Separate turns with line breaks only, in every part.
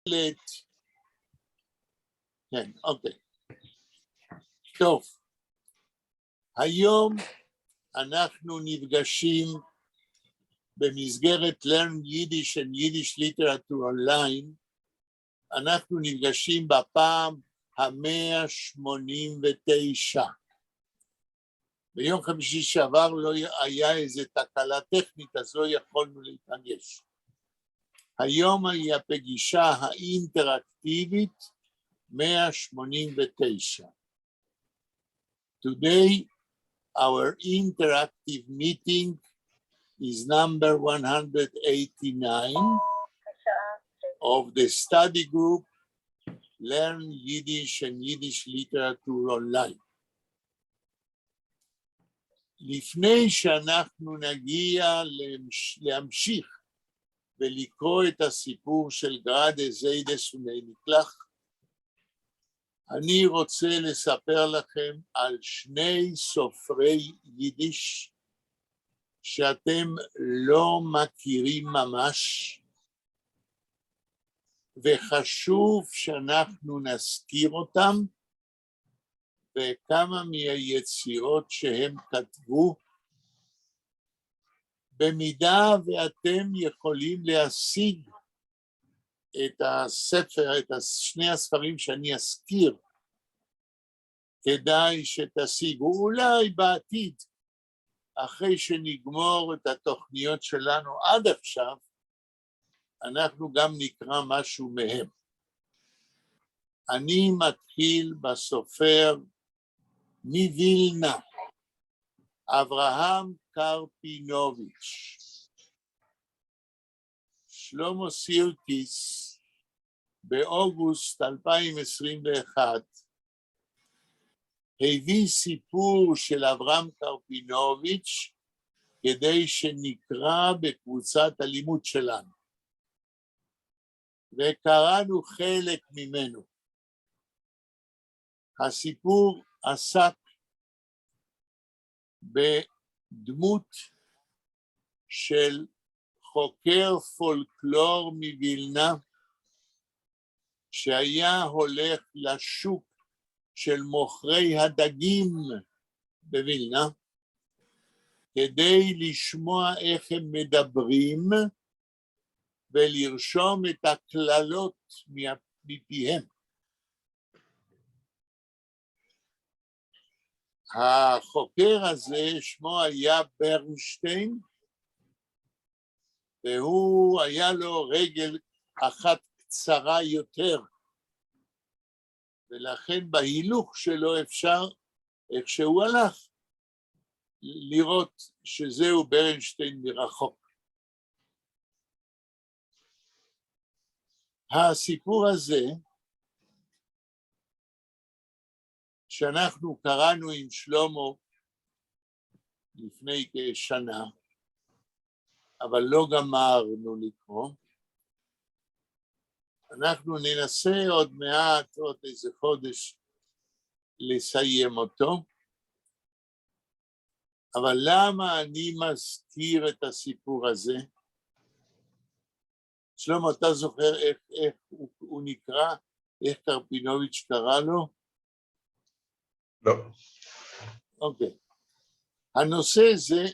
בהחלט, כן, אוקיי. טוב, היום אנחנו נפגשים במסגרת Learn Yiddish and Yiddish Literature Online, אנחנו נפגשים בפעם ה-189. ביום חמישי שעבר לא היה איזו תקלה טכנית, אז לא יכולנו להיפגש. היום היא הפגישה האינטראקטיבית 189. Today, our interactive meeting is number 189 of the study group Learn Yiddish and Yiddish Literature Online. לפני שאנחנו נגיע להמשיך ולקרוא את הסיפור של גראדה זיידעס און אייניקלעך, אני רוצה לספר לכם על שני סופרי יידיש שאתם לא מכירים ממש, וחשוב שאנחנו נזכיר אותם, וכמה מהיצירות שהם כתבו, במידה ואתם יכולים להשיג את הספר, את שני הספרים שאני אזכיר, כדאי שתשיגו, אולי בעתיד, אחרי שנגמור את התוכניות שלנו עד עכשיו, אנחנו גם נקרא משהו מהם. אני מתחיל בסופר מווילנה, אברהם קרפינוביץ'. שלמה סירקיס באוגוסט 2021 הביא סיפור של אברהם קרפינוביץ' כדי שנקרא בקבוצת הלימוד שלנו. וקראנו חלק ממנו. הסיפור עסק בדמות של חוקר פולקלור מווילנה, שהיה הולך לשוק של מוכרי הדגים בווילנה, כדי לשמוע איך הם מדברים ולרשום את הקללות מפיהם. החוקר הזה, שמו היה ברנשטיין, והוא, היה לו רגל אחת קצרה יותר, ולכן בהילוך שלו אפשר, איך שהוא הלך, לראות שזהו ברנשטיין מרחוק. הסיפור הזה, שאנחנו קראנו עם שלמה לפני כשנה, אבל לא גמרנו לקרוא, אנחנו ננסה עוד מעט, עוד איזה חודש, לסיים אותו, אבל למה אני מזכיר את הסיפור הזה? שלמה, אתה זוכר איך הוא נקרא, איך קרפינוביץ' קרא לו?
לא.
אוקיי. הנושא זה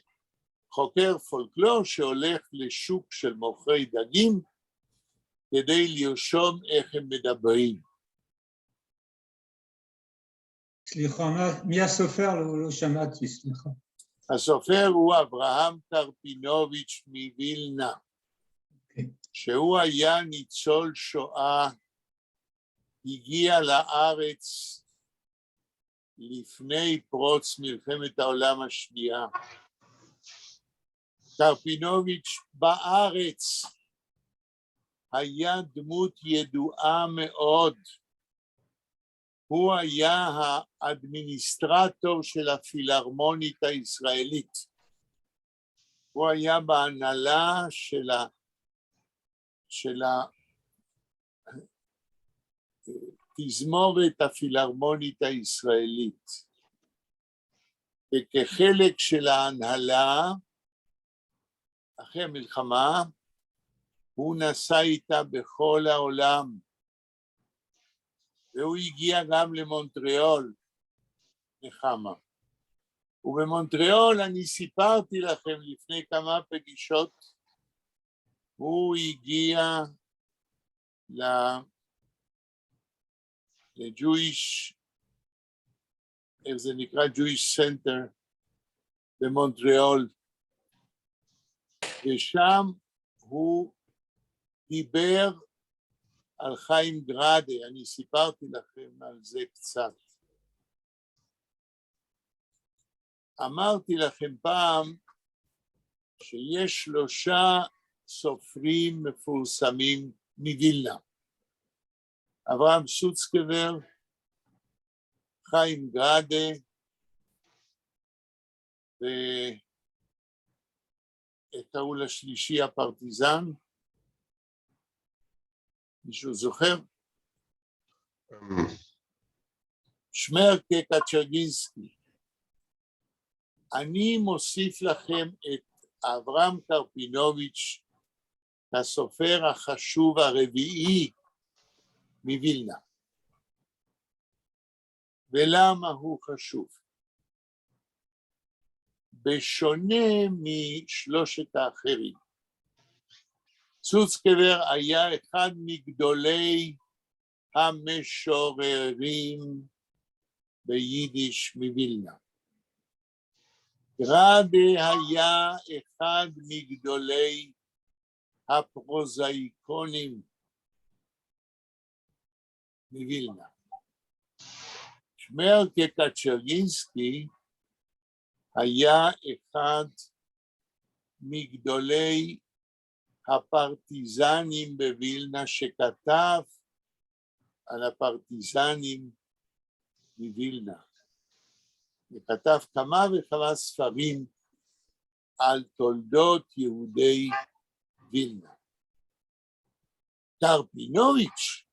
חוקר פולקלור שהולך לשוק של מוכרי דגים כדי לרשום איך הם מדברים.
סליחה, מי הסופר? לא שמעתי, סליחה.
הסופר הוא אברהם קרפינוביץ' מווילנה, שהוא היה ניצול שואה, הגיע לארץ לפני פרוץ מלחמת העולם השנייה. קרפינוביץ' בארץ היה דמות ידועה מאוד. הוא היה האדמיניסטרטור של הפילהרמונית הישראלית. הוא היה בהנהלה של התזמורת הפילהרמונית הישראלית. וכחלק של ההנהלה, אחרי המלחמה, הוא נסע איתה בכל העולם, והוא הגיע גם למונטריאול, נחמה. ובמונטריאול אני סיפרתי לכם לפני כמה פגישות, הוא הגיע ל Jewish, איך זה נקרא? Jewish Center במונטריאול, ושם הוא דיבר על חיים גראדה, אני סיפרתי לכם על זה קצת. אמרתי לכם פעם שיש שלושה סופרים מפורסמים מווילנה, אברהם סוצקבר, חיים גראדה ואיך קראו לשלישי הפרטיזן? מישהו זוכר? שמרקה קצ'רגינסקי. אני מוסיף לכם את אברהם קרפינוביץ', הסופר החשוב הרביעי מווילנה. ולמה הוא חשוב? בשונה משלושת האחרים. סוצקבר היה אחד מגדולי המשוררים ביידיש מווילנה. גראדה היה אחד מגדולי הפרוזאיקונים מווילנה. שמרקה קצ'רגינסקי היה אחד מגדולי הפרטיזנים בווילנה שכתב על הפרטיזנים מווילנה. וכתב כמה וכמה ספרים על תולדות יהודי וילנה. קרפינוביץ'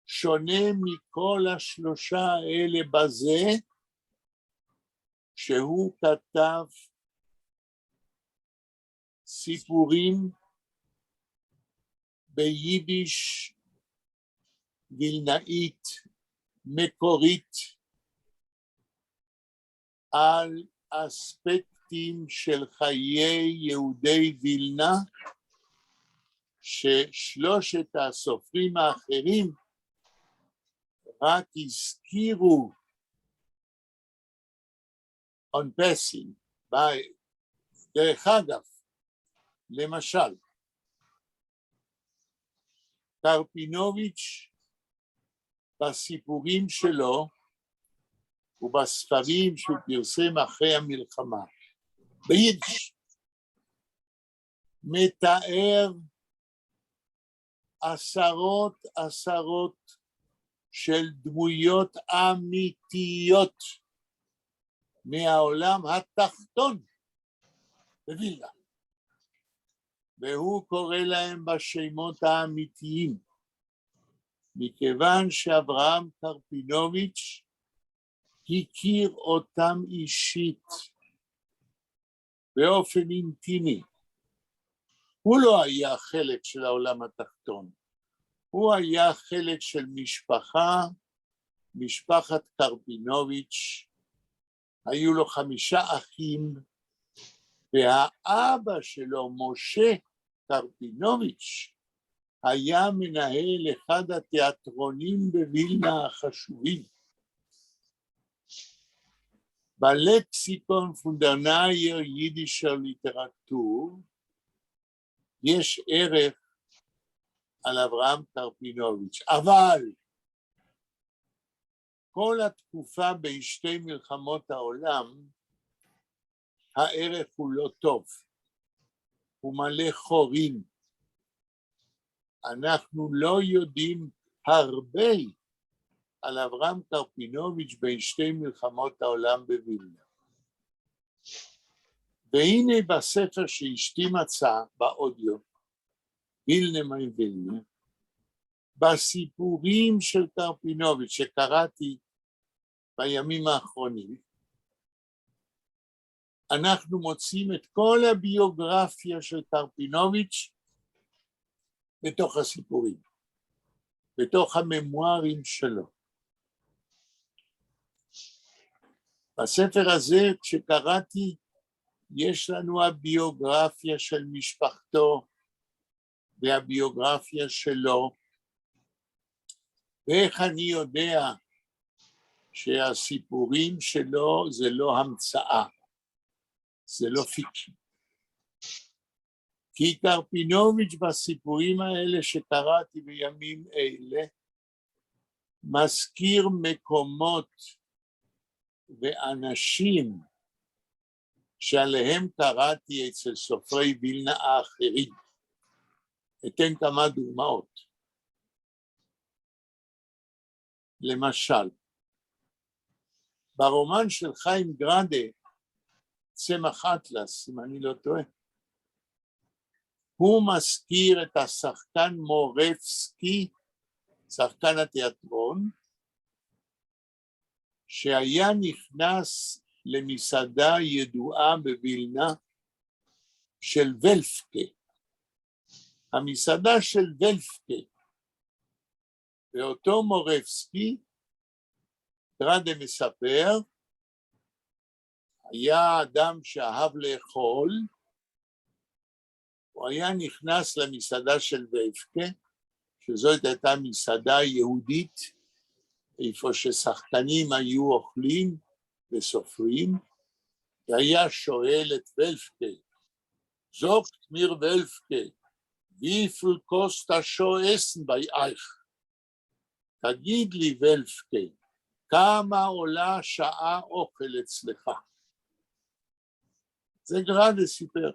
שונה מכל השלושה האלה בזה שהוא כתב סיפורים ביידיש וילנאית מקורית על אספקטים של חיי יהודי וילנה ששלושת הסופרים האחרים רק הזכירו on passing, by, דרך אגב, למשל, קרפינוביץ' בסיפורים שלו ובספרים שהוא פרסם אחרי המלחמה, ביידיש, מתאר עשרות עשרות של דמויות אמיתיות מהעולם התחתון בווילנה. והוא קורא להם בשמות האמיתיים, מכיוון שאברהם קרפינוביץ' הכיר אותם אישית, באופן אינטימי. הוא לא היה חלק של העולם התחתון, הוא היה חלק של משפחה, משפחת קרפינוביץ', היו לו חמישה אחים, והאבא שלו, משה קרפינוביץ', היה מנהל אחד התיאטרונים בווילנה החשובים. בלקסיקון פֿון דער נײַער ייִדישער ליטעראַטור יש ערך על אברהם קרפינוביץ', אבל כל התקופה בין שתי מלחמות העולם, הערך הוא לא טוב, הוא מלא חורים. אנחנו לא יודעים הרבה על אברהם קרפינוביץ' בין שתי מלחמות העולם בווילנה. והנה בספר שאשתי מצאה באודיו, ווילנע מײַן ווילנע, בסיפורים של קרפינוביץ' שקראתי בימים האחרונים, אנחנו מוצאים את כל הביוגרפיה של קרפינוביץ'. בתוך הסיפורים, בתוך הממוארים שלו. בספר הזה, כשקראתי, יש לנו הביוגרפיה של משפחתו והביוגרפיה שלו, ואיך אני יודע שהסיפורים שלו זה לא המצאה, זה לא fiction. כי קרפינוביץ' בסיפורים האלה שקראתי בימים אלה, מזכיר מקומות ואנשים שעליהם קראתי אצל סופרי וילנה האחרים. אתן כמה דוגמאות. למשל, ברומן של חיים גראדה, צמח אטלס, אם אני לא טועה, הוא מזכיר את השחקן מורבסקי, שחקן התיאטרון, שהיה נכנס למסעדה ידועה בווילנה של ולפקה. המסעדה של ולפקה, ואותו מורבסקי, גראדה מספר, היה אדם שאהב לאכול, הוא היה נכנס למסעדה של ולפקה, שזאת הייתה מסעדה יהודית, איפה ששחקנים היו אוכלים וסופרים, והיה שואל את ולפקה, זאָגט מיר וועלפקע, וויפֿל קאָסט אַ שעה עסן בײַ אײַך? תגיד לי ולפקה, כמה עולה שעה אוכל אצלך? זה גראדה סיפר.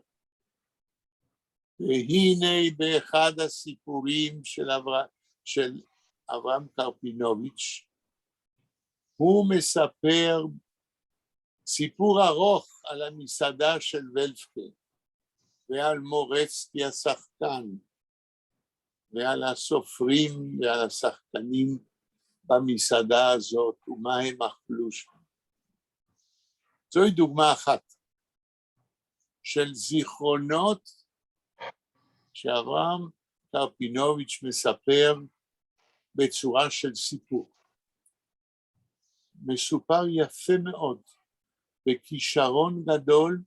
והנה באחד הסיפורים של אברהם קרפינוביץ', הוא מספר סיפור ארוך על המסעדה של ולפקה ועל מורצקי השחקן ועל הסופרים ועל השחקנים במסעדה הזאת ומה הם אכלו שם. זוהי דוגמה אחת של זיכרונות שאברהם קרפינוביץ' מספר בצורה של סיפור. מסופר יפה מאוד, בכישרון גדול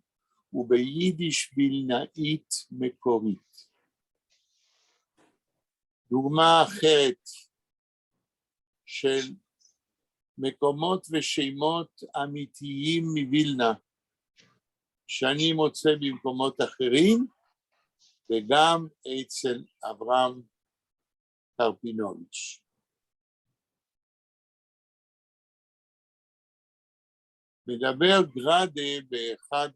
וביידיש וילנאית מקורית. דוגמה אחרת של מקומות ושמות אמיתיים מווילנה, שאני מוצא במקומות אחרים, וגם אצל אברהם קרפינוביץ'. מדבר גראדה באחד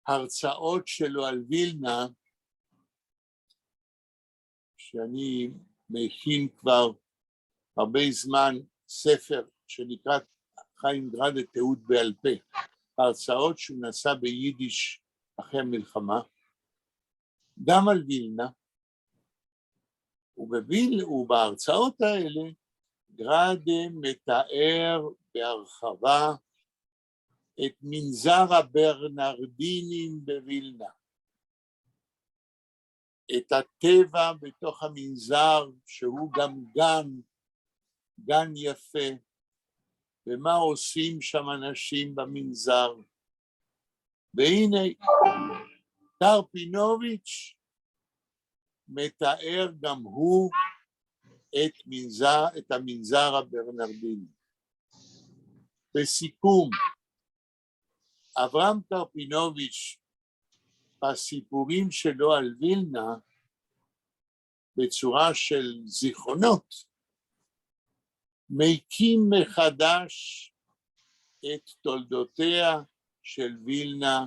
ההרצאות שלו על וילנה, שאני מכין כבר הרבה זמן ספר שנקרא חיים גראדה תיעוד בעל פה, הרצאות שהוא נשא ביידיש אחרי המלחמה, גם על וילנה, ובהרצאות האלה גראדה מתאר בהרחבה את מנזר הברנרדינים בווילנה, את הטבע בתוך המנזר שהוא גם גן, גן יפה, ומה עושים שם אנשים במנזר. והנה קרפינוביץ' מתאר גם הוא את המנזר הברנרדיני. לסיכום, אברהם קרפינוביץ' בסיפורים שלו על וילנה, בצורה של זיכרונות, מקים מחדש את תולדותיה של וילנה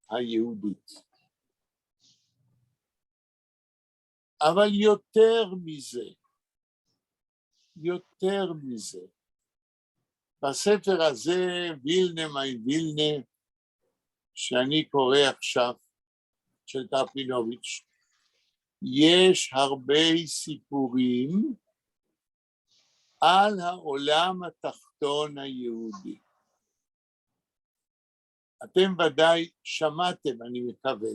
היהודית. אבל יותר מזה, יותר מזה, בספר הזה, וילנה מײַן ווילנע, שאני קורא עכשיו, של קרפינוביץ', יש הרבה סיפורים על העולם התחתון היהודי. אתם ודאי שמעתם, אני מקווה,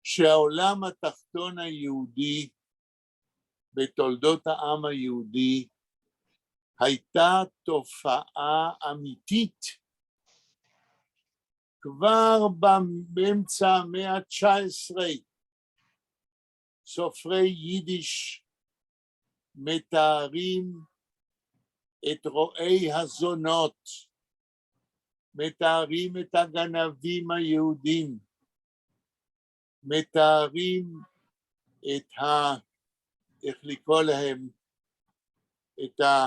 שהעולם התחתון היהודי בתולדות העם היהודי הייתה תופעה אמיתית כבר באמצע המאה ה-19. סופרי יידיש מתארים את רועי הזונות, מתארים את הגנבים היהודים, מתארים את ה... איך לקרוא להם? את ה...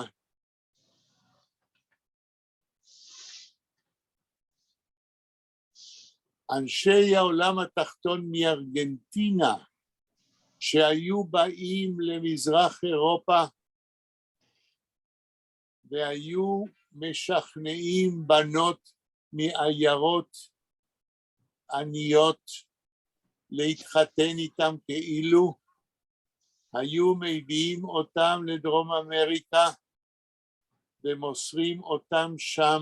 אנשי העולם התחתון מארגנטינה שהיו באים למזרח אירופה והיו משכנעים בנות מעיירות עניות להתחתן איתם כאילו היו מביאים אותם לדרום אמריקה ומוסרים אותם שם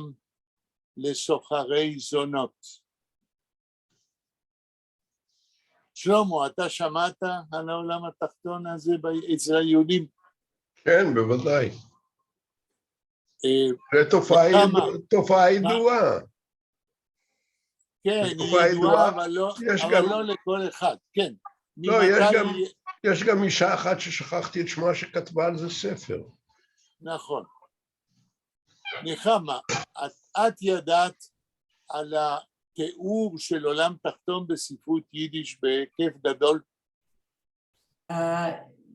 לסוחרי זונות. שלמה, אתה שמעת על העולם התחתון הזה אצל היהודים?
כן, בוודאי. זו תופעה ידועה.
כן, היא ידועה, אבל לא לכל אחד, כן.
לא, יש גם אישה אחת ששכחתי את שמה שכתבה על זה ספר.
נכון. נחמה, את ידעת על התיאור של עולם תחתון בספרות יידיש בהיקף גדול?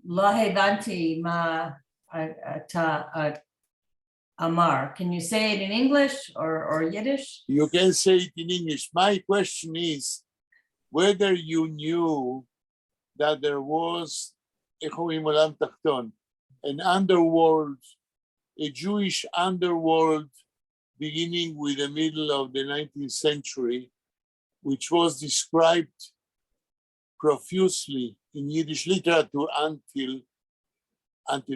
לא הבנתי מה אתה אמר. Can you say it in English or Yiddish?
You can say it in English. My question is whether you knew that there was, איך אומרים עולם תחתון? An underworld, a Jewish underworld beginning with the middle of the 19th century, which was described profusely in Yiddish literature until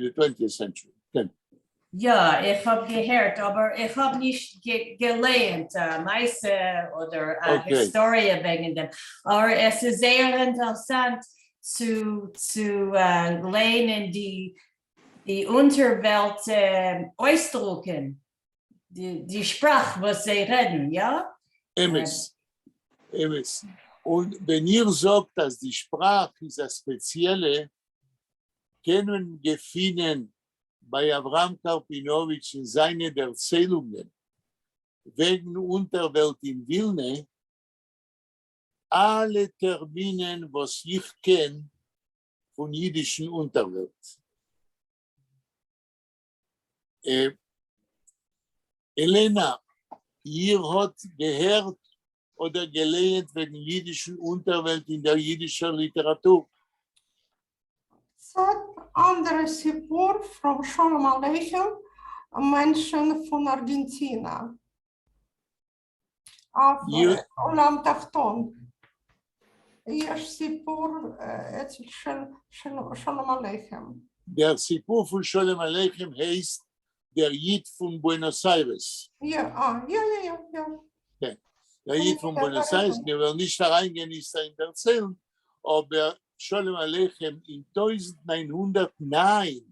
the 20th century. כן.
יאָ, איך האָב געהערט, אָבער איך האָב נישט געלייענט מעשׂה אָדער היסטאָריע וועגן דעם. אָבער עס איז זייער אינטערעסאַנט צו לייענען די אונטערוועלט אויסדרוקן, די שפּראַך, וואָס זיי רעדן, יאָ?
אמת, אמת. און ווען איר זאָגט, אַז די שפּראַך איז אַ ספּעציעלע, קען מען געפֿינען בײַ אַבֿרהם קאַרפּינאָוויטש אין זײַנע דערציילונגען וועגן אונטערוועלט אין ווילנע אַלע טערמינען, וואָס איך קען פֿון ייִדישן אונטערוועלט. העלענאַ, איר האָט געהערט אָדער געלייענט וועגן ייִדישן אונטערוועלט אין דער ייִדישער ליטעראַטור?
ס'אַן אַנדערע סיפּור from שלום עליכם, מענטשן פֿון אַרגענטינע. אויף עולם תחתון. יש סיפור אצל של שלום עליכם.
דער סיפור פֿון שלום עליכם הייסט דער ייִד פֿון בוענאָס איירעס.
יאָ.
כן, דער ייִד פֿון בוענאָס איירעס, מיר וועלן נישט אַרײַנגיין נישט אין דערציילן, אָבער שלום עליכם אין 1909,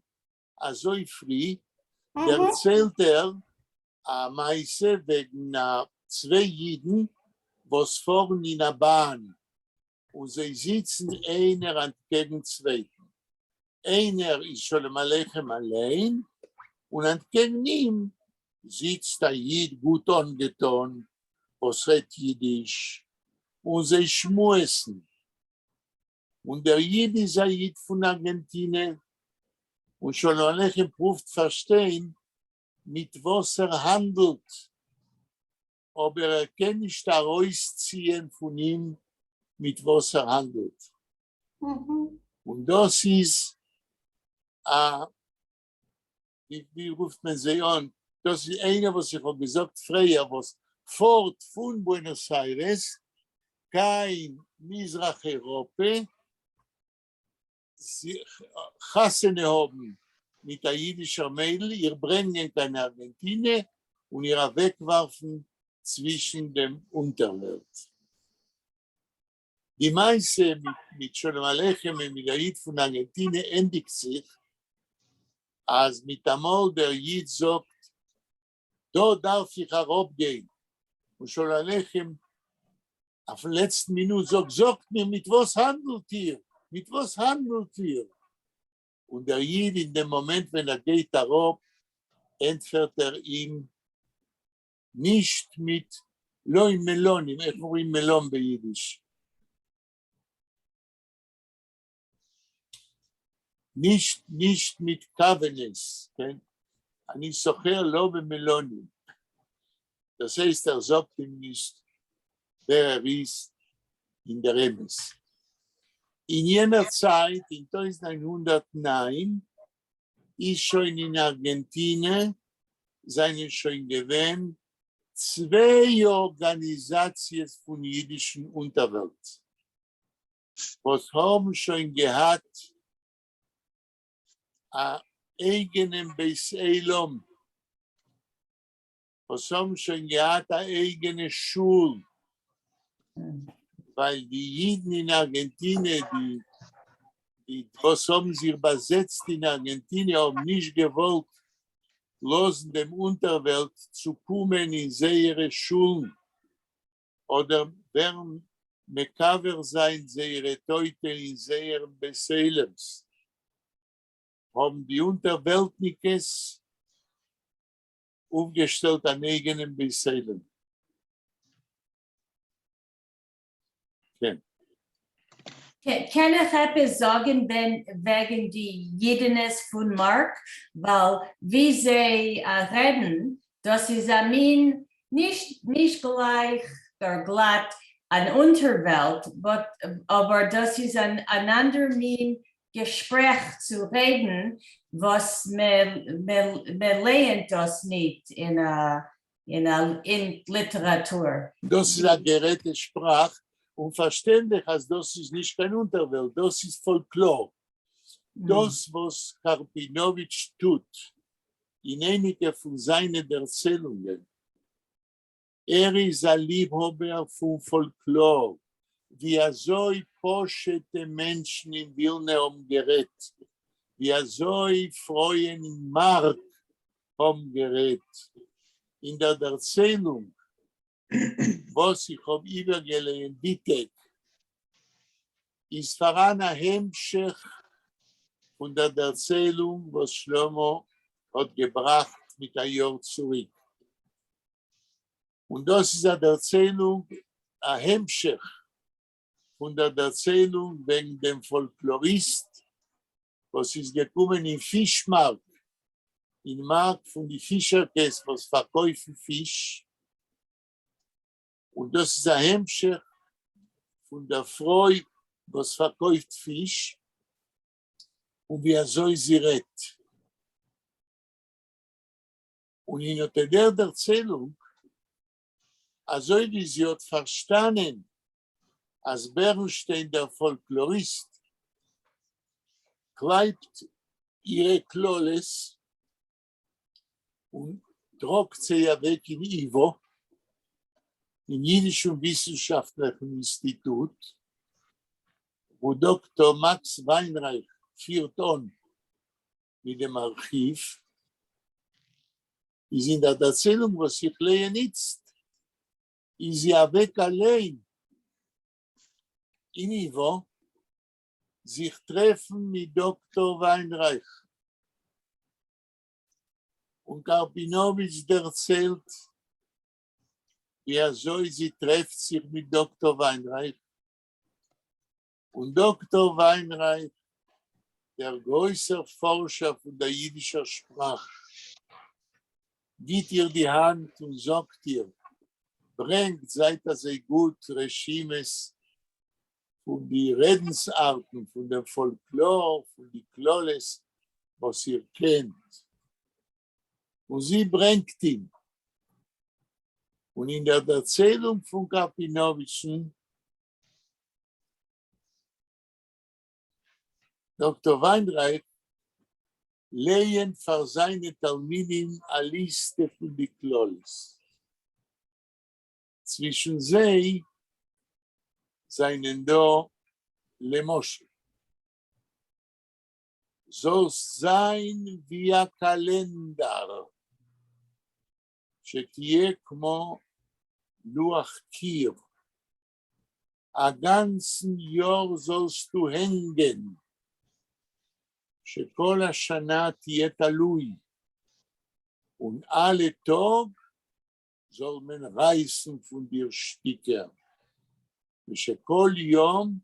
אַזוי פֿרי, דערציילט ער אַ מעשׂה וועגן צוויי ייִדן, וואָס פֿאָרן אין אַ באַן און זיי זיצן איינער אַנטקעגן צווייטן. איינער איז שלום עליכם אַליין און אַנטקעגן אים זיצט אַ ייִד גוט אָנגעטאָן, וואָס רעדט ייִדיש און זיי שמועסן. און דער ייִד איז אַ ייִד פֿון אַרגענטינע און שלום עליכם פּרוּווט פֿאַרשטיין, מיט וואָס ער האַנדלט, אָבער ער קען נישט אַרויסציִען פֿון אים, מיט וואָס ער האַנדלט. און דאָס איז אַ, ווי רופֿט מען זיי אָן? דאָס איז איינער, וואָס איך האָב געזאָגט פֿריִער, וואָס פֿאָרט פֿון בוענאָס איירעס קיין מזרח-אייראָפּע, חתונה האָבן מיט אַ ייִדישער מיידל, איר ברענגען קיין אַרגענטינע און איר אַוועקוואַרפֿן צווישן דעם אונטערוועלט. די מעשה מיט שלום עליכם און מיט דער איד פון ארגענטינע ענדיגט זיך אז מיטאמאל דער איד זאגט דא דארף איך אראפגיין, און שלום עליכם אויפן לעצטן מינוט זאגט זאגט מיר מיט וואס האנדלט איר? מיט וואס האנדלט איר? און דער איד אין דעם מאמענט ווען ער גייט אראפ ענטפערט ער אים נישט מיט לא עם מלונים, איך אומרים מלון ביידיש? נישט נישט מיט כוונות, כן? אני סוחר לא במלונים. דאס הייסט ער זאגט אים נישט ווער ער איז אין דער אמת. אין יענער צייט אין 1909 איז שוין אין ארגענטינע זענען שוין געווען צוויי ארגאניזאציעס פון אידישן אונטערוועלט וואס האבן שוין געהאט א אייגענעם בית עולם, וואס האבן שוין געהאט א אייגענע שול, ווייל די אידן אין ארגענטינע, די די וואס האבן זיך באזעצט אין ארגענטינע האבן נישט געוואלט לאזן דעם אונטערוועלט צו קומען אין זייערע שולן אדער ווערן מקבר זיין זייערע טויטע אין זייערע בית עולם'ס, האבן די אונטערוועלטניקעס אויפגעשטעלט אן אייגענעם בית עולם. כן.
קען איך עפעס זאגן וועגן די יידענעס פון מארק? ווייל ווי זיי רעדן, דאס איז א מין, נישט נישט גלייך דער גלאט אן אונטערוועלט, but אבער דאס איז אן אנדער מין געשפרעך צו רעדן וואס מען לייענט דאס ניט אין אין ליטעראטור.
דאס איז א גערעדטע שפראך, און פארשטענדליך אז דאס איז נישט קיין אונטערוועלט, דאס איז פאלקלאר. דאס וואס קארפינאוויטש טוט אין אייניקע פון זיינע דערציילונגען, ער איז א ליבהאבער פון פאלקלאר, ווי אזוי פשוטע מענטשן אין ווילנע האבן גערעדט, ווי אזוי פרויען אין מארק האבן גערעדט. אין דער דערציילונג וואס איך האב איבערגעלייענט די טעג, איז פאראן א המשך פון דער דערציילונג וואס שלמה האט געבראכט מיט א יאר צוריק. און דאס איז א דערציילונג, א המשך פון דער דערציילונג וועגן דעם פאלקלאריסט וואס איז געקומען אין פיש מארק, אין מארק פון די פישערקעס וואס פארקויפן פיש, און דאס איז א המשך פון דער פרוי וואס פארקויפט פיש און ווי אזוי זי רעדט. און אין אט דער דערציילונג, אזוי ווי זי האט פארשטאנען אז בערנשטיין דער פאלקלאריסט קלייבט אירע קללות און טראגט זיי אוועק אין ייווא, אין יידישן וויסנשאפטלעכן אינסטיטוט, וואו דאקטאר מאקס וויינרייך פירט אן מיט דעם ארכיוו, איז אין דער דערציילונג וואס איך לייען איצט, איז זי אוועק אליין אין ייווא זיך טרעפן מיט דאקטאר וויינרייך, און קארפינאוויטש דערציילט ווי אזוי זי טרעפט זיך מיט דאקטאר וויינרייך, און דאקטאר וויינרייך, דער גרויסער פארשער פון דער יידישער שפראך, גיט איר די האנט און זאגט איר, ברענגט, זייט אזוי גוט, רשימות פון די רעדנסארטן, פון דעם פאלקלאר, פון די קללות וואס איר קענט. און זי ברענגט אים. און אין דער דערציילונג פון קארפינאוויטשן, דאקטאר וויינרייך לייענט פאר זיינע תלמידים א ליסטע פון די קללות. צווישן זיי זײַנען דאָ, למשל: זאָלסט זײַן ווי אַ קאַלענדאַר, שתהיה כמו לוח קיר. אַ גאַנצן יאָר זאָלסטו הענגען, שכל השנה תהיה תלוי, און אַלע טאָג זאָל מען רײַסן פֿון דיר שטיקער, ושכל יום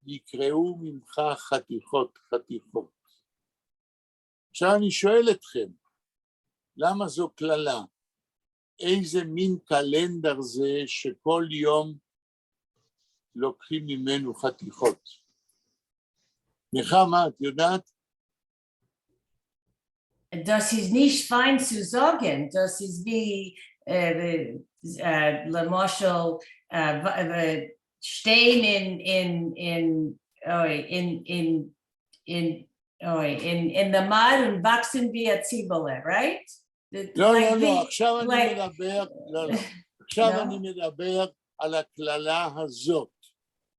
יקרעו ממך חתיכות חתיכות. עכשיו אני שואל אתכם, למה זו קללה? איזה מין calendar זה שכל יום לוקחים ממנו חתיכות? נחמה, את יודעת?
דאָס איז נישט פֿײַן צו זאָגן, דאָס איז ווי, למשל, שטיין אין, אוי, אין, אוי, אין the mud און וואַקסן ווי אַ ציבעלע, right?
לא, לא, לא, עכשיו אני מדבר, לא, לא, עכשיו
לא?
אני מדבר על הקללה הזאת.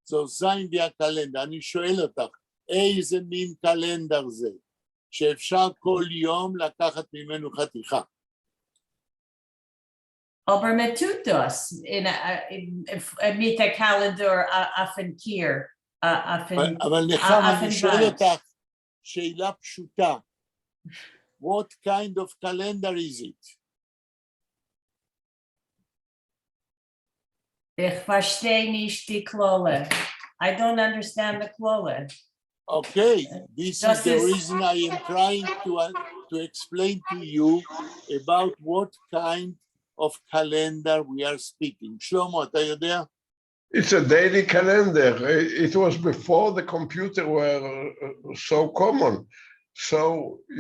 זאָל זײַן ווי אַ calendar. אני שואל אותך, איזה מין calendar זה, שאפשר כל יום לקחת ממנו חתיכה?
אָבער מע טוט דאָס מיט אַ calendar אויפֿן קיר. אויפֿן
אבל נחמה,
אויפֿן
אני שואל
וואַנט.
אותך שאלה פשוטה. What kind of calendar is it?
איך פֿאַרשטיי נישט די קללה. I don't understand the קללה.
Okay, this is
דאָס
the
איז-
reason I am trying to explain to you about what kind of calendar we are speaking. שלמה, אתה יודע?
It's a daily calendar. It was before the computer were so common. So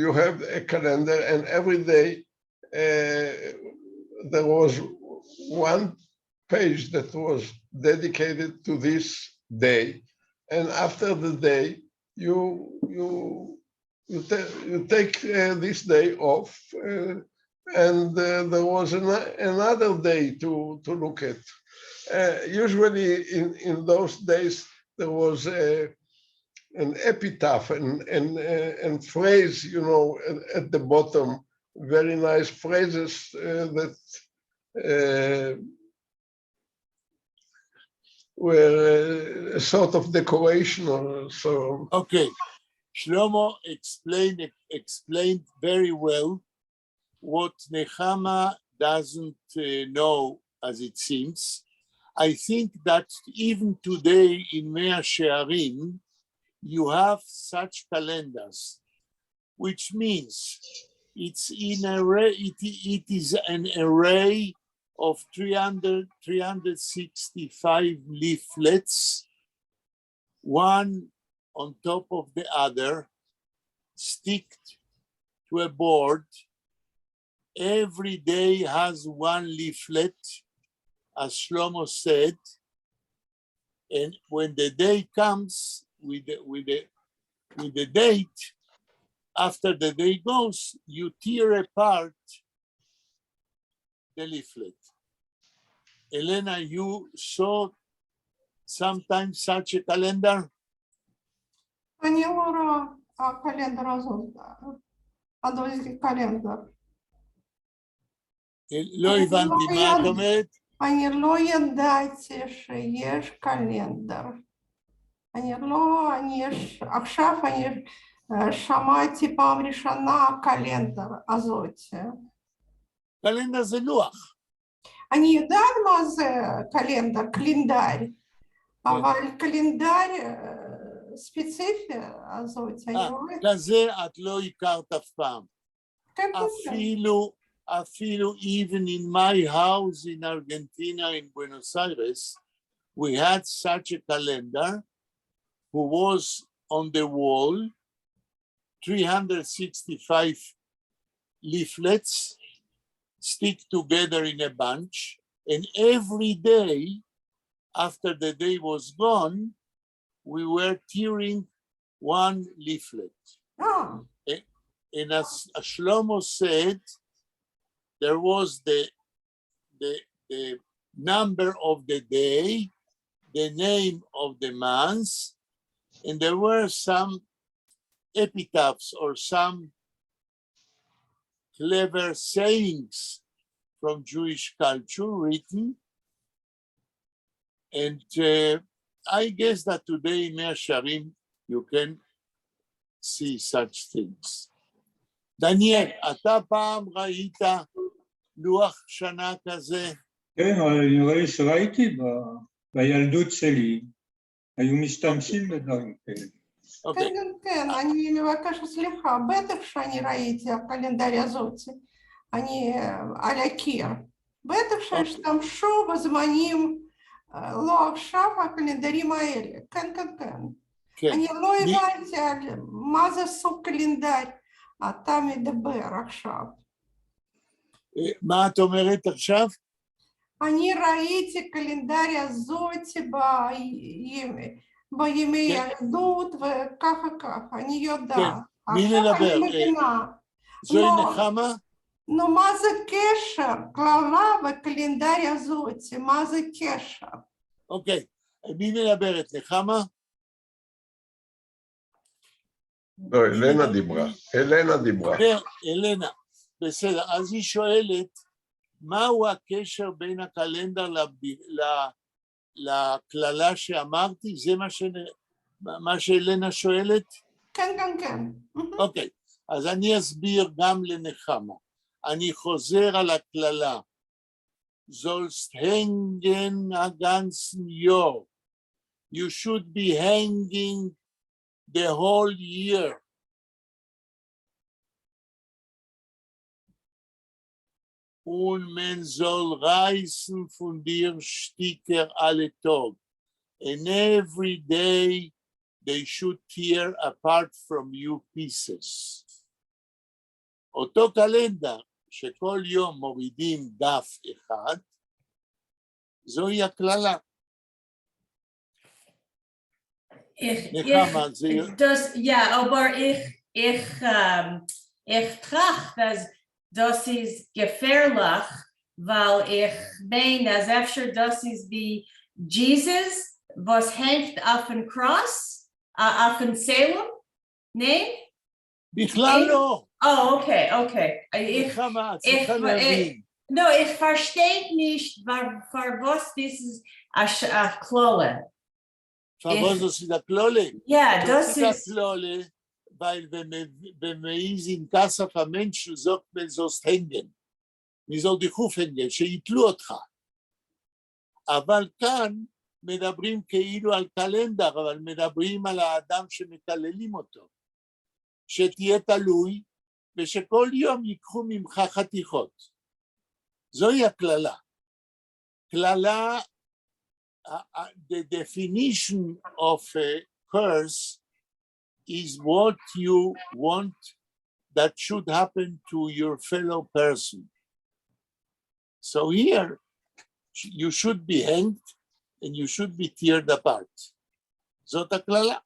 you have a calendar, and every day there was one page that was dedicated to this day. And after the day, you take this day off, and there was another day to look at. Usually in those days, there was an epitaph and phrase at the bottom, very nice phrases that were a sort of decoration or so.
Okay, Shlomo explained very well what Nechama doesn't know, as it seems. I think that even today in Mea Shearim, you have such calendars, which means it's in array, it is an array of 300, 365 leaflets, one on top of the other, sticked to a board. Every day has one leaflet, as Shlomo said. And when the day comes with the date, after the day goes, you tear apart the leaflet. Elena, you saw sometimes such a calendar?
אני לא רואה ה calendar הזאת, הדוזי calendar.
לא הבנתי, מה את אומרת?
אני לא ידעתי שיש calendar. אני לא, אני עכשיו אני שמעתי פעם ראשונה calendar הזאת.
Calendar זה לוח.
אני יודעת מה זה calendar, календарь, אבל calendar ספציפי הזאת, אני רואה,
כזה את לא הכרת אף פעם.
כן, כן, כן.
אפילו even in my house in Argentina, in Buenos Aires, we had such a calendar who was on the wall, 365 leaflets stick together in a bunch, and every day after the day was gone, we were tearing one leaflet.
אה,
And as Shlomo said, there was the number of the day the name of the months, and there were some epitaphs or some clever sayings from Jewish culture written. And I guess that today in Mea Shearim you can see such things. דניאל, אתה פעם ראית לוח שנה כזה?
כן, נראה לי שראיתי בילדות שלי, היו משתמשים בדברים כאלה.
אוקיי.
כן, כן, כן, אני מבקשת סליחה, בטח שאני ראיתי ה calendar הזאתי, אני על הקיר. בטח שהשתמשו בזמנים, לא עכשיו, ה calendar ים האלה. כן, כן, כן. אני לא הבנתי על מה זה סוג calendar אתה מדבר עכשיו.
מה את אומרת עכשיו?
אני ראיתי calendar הזאתי בימי ילדות וככה ככה, אני יודעת.
מי
עכשיו
מדבר?
אני מבינה.
זוהי
לא.
נחמה?
נו, מה זה קשר? קללה ו calendar הזאתי, מה זה קשר?
אוקיי, מי מדברת? נחמה?
לא, אלנה דיברה, אלנה דיברה.
כן, אלנה. בסדר, אז היא שואלת, מהו הקשר בין ה calendar לקללה שאמרתי? זה מה שאלנה שואלת?
כן, כן, כן.
אוקיי, אז אני אסביר גם לנחמה. אני חוזר על הקללה. זאָלסט הענגען אַ גאַנצן יאָר. You should be hanging the whole year. און מען זאָל רײַסן פֿון דיר שטיקער אַלע טאָג. And every day they should tear apart from you pieces. אותו calendar שכל יום מורידים דף אחד, זוהי הקללה. נחמה, זה...
דאָס, יאָ, אָבער איך טראַכט, אַז דאָס איז געפֿערלעך, ווײַל איך מיין, אַז אפֿשר דאָס איז ווי Jesus, וואָס הענגט אויפֿן cross, אויפֿן צלם, ניין?
בכלל לא.
אוקיי.
נחמה, את צריכה להבין.
לא, איך פֿאַרשטיי נישט, פֿאַר וואָס דאָס איז אַ קללה.
פֿאַר וואָס דאָס איז אַ קללה?
יאָ, דאָס איז...
קללה, ווײַל ווען מען איז אין כעס אויף אַ מענטש, זאָגט מען, זאָלסט הענגען. מע זאָל דיך אויפֿהענגען, שיתלו אותך. אבל כאן מדברים כאילו על calendar, אבל מדברים על האדם שמקללים אותו. שתהיה תלוי, ושכל יום ייקחו ממך חתיכות. זוהי הקללה. קללה, the definition of a curse is what you want that should happen to your fellow person. So here, you should be hanged and you should be teared apart. זאת הקללה.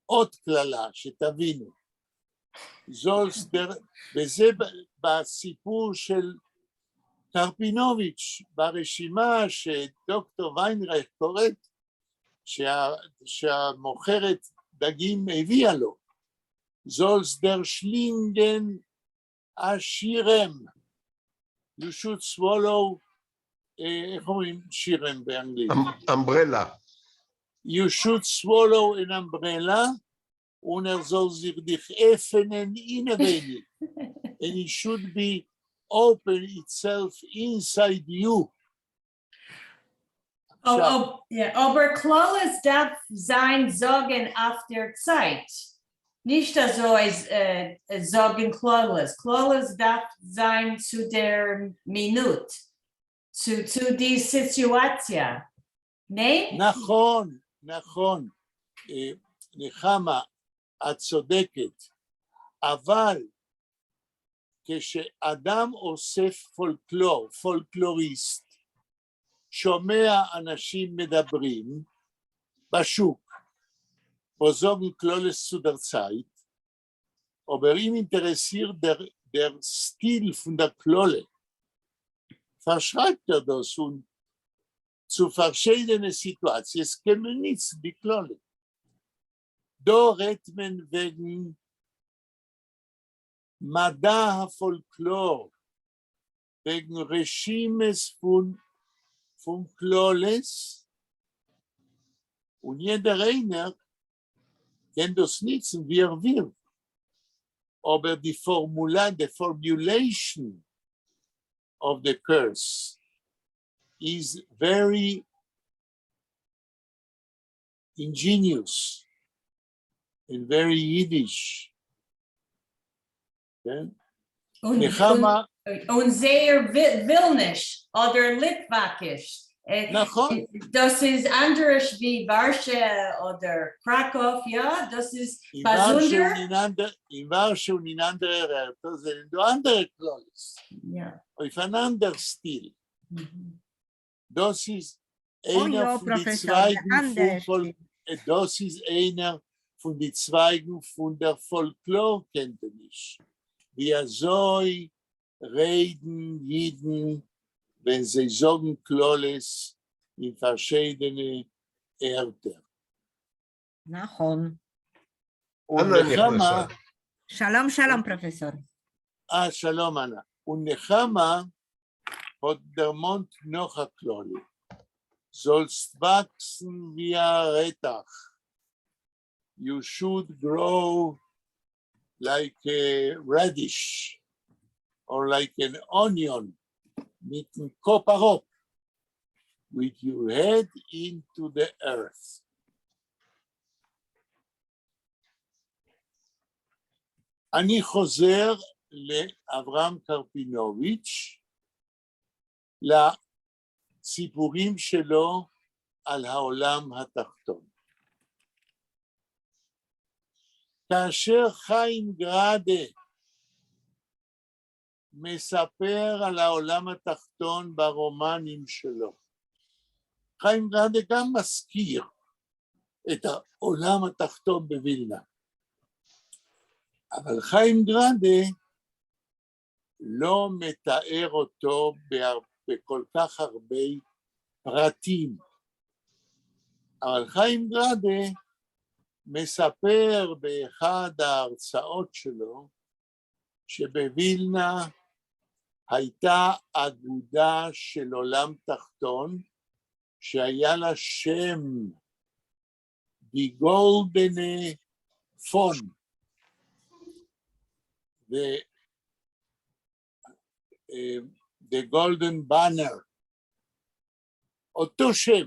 עוד קללה, שתבינו. זאָלסט, וזה בסיפור של קרפינוביץ', ברשימה שדוקטור ויינרייך קוראת, שהמוכרת דגים הביאה לו, זאָלסט דערשלינגען אַ שירעם. You should swallow, איך אומרים שירעם באנגלית?
Umbrella.
You should swallow an umbrella, און ער זאָל זיך דיך עפֿענען אינעווייניק. And it should be open itself inside you.
Oh, yeah, אָבער קללות דאַרף זײַן זאָגן אויף דער צײַט. נישט אַזוי זאָגן קללות. קללות דאַרף זײַן צו דער מינוט, צו די סיטואַציע. ניין?
נכון, נכון. נחמה, את צודקת, אבל כשאדם אוסף פולקלור, פולקלוריסט, שומע אנשים מדברים בשוק, וואָס זאָגן קללות צו דער צײַט, אָבער אים אינטערעסירט דער סטיל פֿון דער קללה. פֿאַרשרײַבט ער דאָס און צו פֿאַרשיידענע סיטואַציעס קען מען ניצן די קללה. דאָ רעדט מען וועגן מדע הפֿאָלקלאָר, וועגן רשימות פֿון קללות, און יעדער איינער קען דאָס ניצן ווי ער וויל. אָבער די פֿאָרמולאַ, the formulation of the curse is very ingenious and very Yiddish. כן? נחמה.
און זייער ווילניש אָדער ליטוואַקיש.
נכון.
דאָס איז אַנדערש ווי וואַרשע אָדער קראָקע, יאָ, דאָס איז באַזונדער.
אין וואַרשע און אין אַנדערע ערטער זענען דאָ אַנדערע קללות. אויף אַן אַנדער סטיל. דאָס איז איינער פֿון די צווײַגן פֿון דאָס איז איינער פֿון די צווײַגן פֿון דער פֿאָלקלאָר-קענטעניש. ווי אַזוי רעדן ייִדן, ווען זיי זאָגן קללות אין פֿאַרשיידענע ערטער.
נכון.
און נחמה.
שלום, שלום, פּראָפֿעסאָר.
אה, שלום, אנה. און נחמה האָט דערמאָנט נאָך אַ קללה. זאָלסט וואַקסן ווי אַ רעטעך. You should grow like a radish or like an onion, מיטן קאָפּ אַראָפּ, with your head into the earth. אני חוזר לאברהם קרפינוביץ', לסיפורים שלו על העולם התחתון. כאשר חיים גראדה מספר על העולם התחתון ברומנים שלו, חיים גראדה גם מזכיר את העולם התחתון בווילנה. אבל חיים גראדה לא מתאר אותו בכל כך הרבה פרטים. אבל חיים גראדה מספר באחד ההרצאות שלו שבווילנה הייתה אגודה של עולם תחתון שהיה לה שם די גאָלדענע פֿאָן. The Golden Banner. אותו שם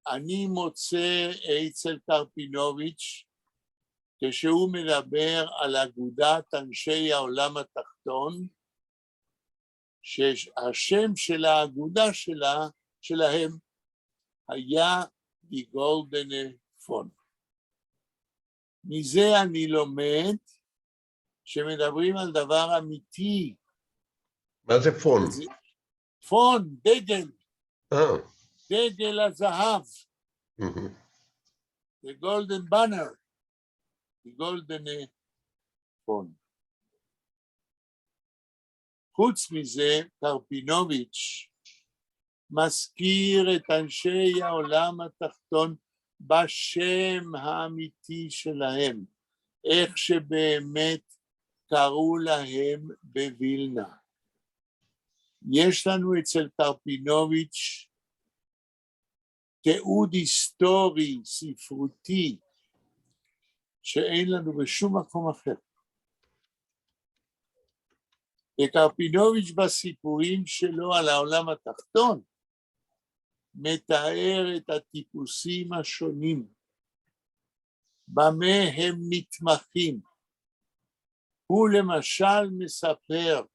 אני מוצא אצל קרפינוביץ' כשהוא מדבר על אגודת אנשי העולם התחתון, שהשם של האגודה שלהם היה די גאָלדענע פֿאָן. מזה אני לומד שמדברים על דבר אמיתי.
מה זה פֿאָן?
פֿאָן, דגל. דגל הזהב. The golden banner. The golden פֿאָן. חוץ מזה, קרפינוביץ' מזכיר את אנשי העולם התחתון בשם האמיתי שלהם, איך שבאמת קראו להם בווילנה. יש לנו אצל קרפינוביץ' תיעוד היסטורי, ספרותי, שאין לנו בשום מקום אחר. וקרפינוביץ' בסיפורים שלו על העולם התחתון, מתאר את הטיפוסים השונים, במה הם מתמחים. הוא למשל מספר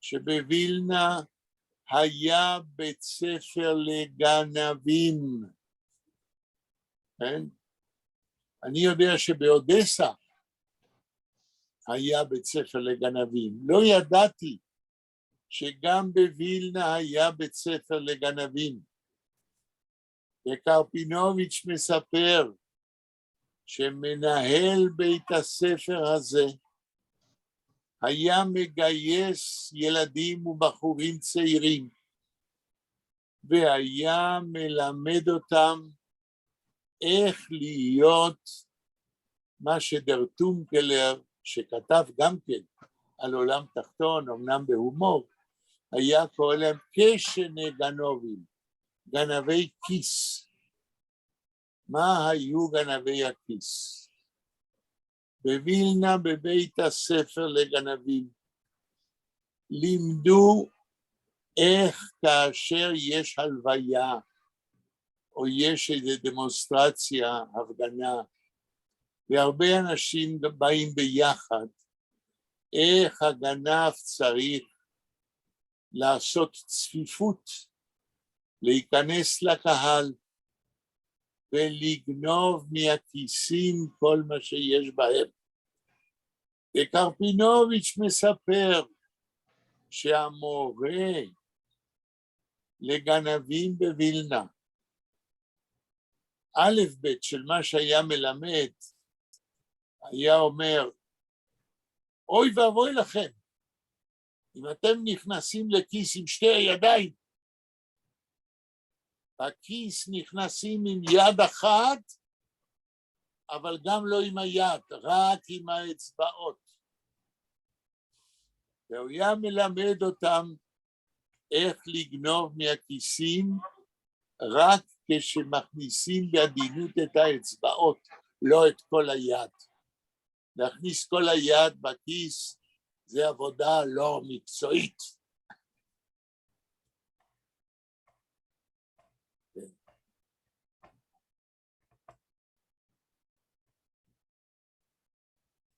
שבווילנה היה בית ספר לגנבים, כן? אני יודע שבאודסה היה בית ספר לגנבים. לא ידעתי שגם בווילנה היה בית ספר לגנבים. וקרפינוביץ' מספר שמנהל בית הספר הזה היה מגייס ילדים ובחורים צעירים. והיה מלמד אותם איך להיות מה שדער טונקעלער, שכתב גם כן על עולם תחתון, אמנם בהומור, היה קורא להם קעשענע גנבֿים, גנבי כיס. מה היו גנבי הכיס? בווילנה בבית הספר לגנבים לימדו איך כאשר יש הלוויה או יש איזו דמונסטרציה, הפגנה, והרבה אנשים באים ביחד, איך הגנב צריך לעשות צפיפות, להיכנס לקהל ולגנוב מהכיסים כל מה שיש בהם. וקרפינוביץ' מספר שהמורה לגנבים בווילנה, א' ב' של מה שהיה מלמד, היה אומר, אוי ואבוי לכם, אם אתם נכנסים לכיס עם שתי הידיים, בכיס נכנסים עם יד אחת, אבל גם לא עם היד, רק עם האצבעות. והוא היה מלמד אותם איך לגנוב מהכיסים רק כשמכניסים בעדינות את האצבעות, לא את כל היד. להכניס כל היד בכיס זה עבודה לא מקצועית. כן.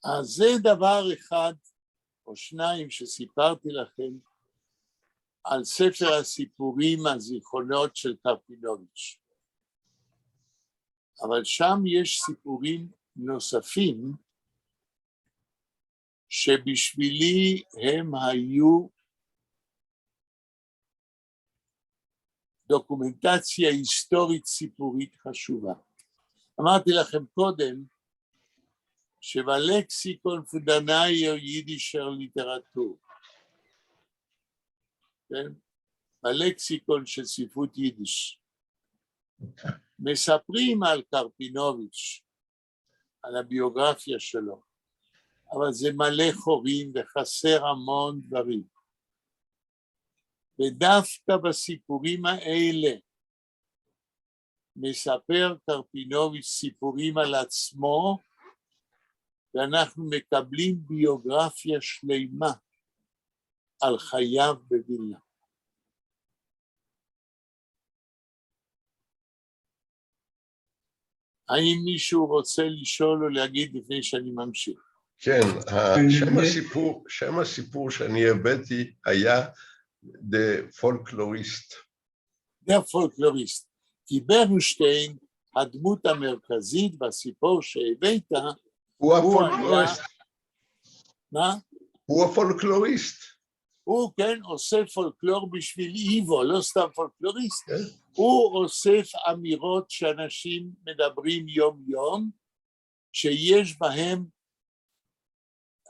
אז זה דבר אחד או שניים שסיפרתי לכם על ספר הסיפורים הזיכרונות של קרפינוביץ'. אבל שם יש סיפורים נוספים שבשבילי הם היו דוקומנטציה היסטורית סיפורית חשובה. אמרתי לכם קודם שבלקסיקון פֿון דער נײַער ייִדישער ליטעראַטור, כן? בלקסיקון של ספרות יידיש, מספרים על קרפינוביץ', על הביוגרפיה שלו, אבל זה מלא חורים וחסר המון דברים. ודווקא בסיפורים האלה מספר קרפינוביץ' סיפורים על עצמו, ואנחנו מקבלים ביוגרפיה שלמה על חייו בווילנה. האם מישהו רוצה לשאול או להגיד לפני שאני ממשיך?
כן, שם הסיפור שאני הבאתי היה דער פֿאָלקלאָריסט.
דער פֿאָלקלאָריסט. כי ברנשטיין, הדמות המרכזית בסיפור שהבאת,
הוא הפולקלוריסט.
מה?
הוא הפולקלוריסט.
הוא כן עושה פולקלור בשביל ייוואָ, לא סתם פולקלוריסט. הוא אוסף אמירות שאנשים מדברים יום יום, שיש בהם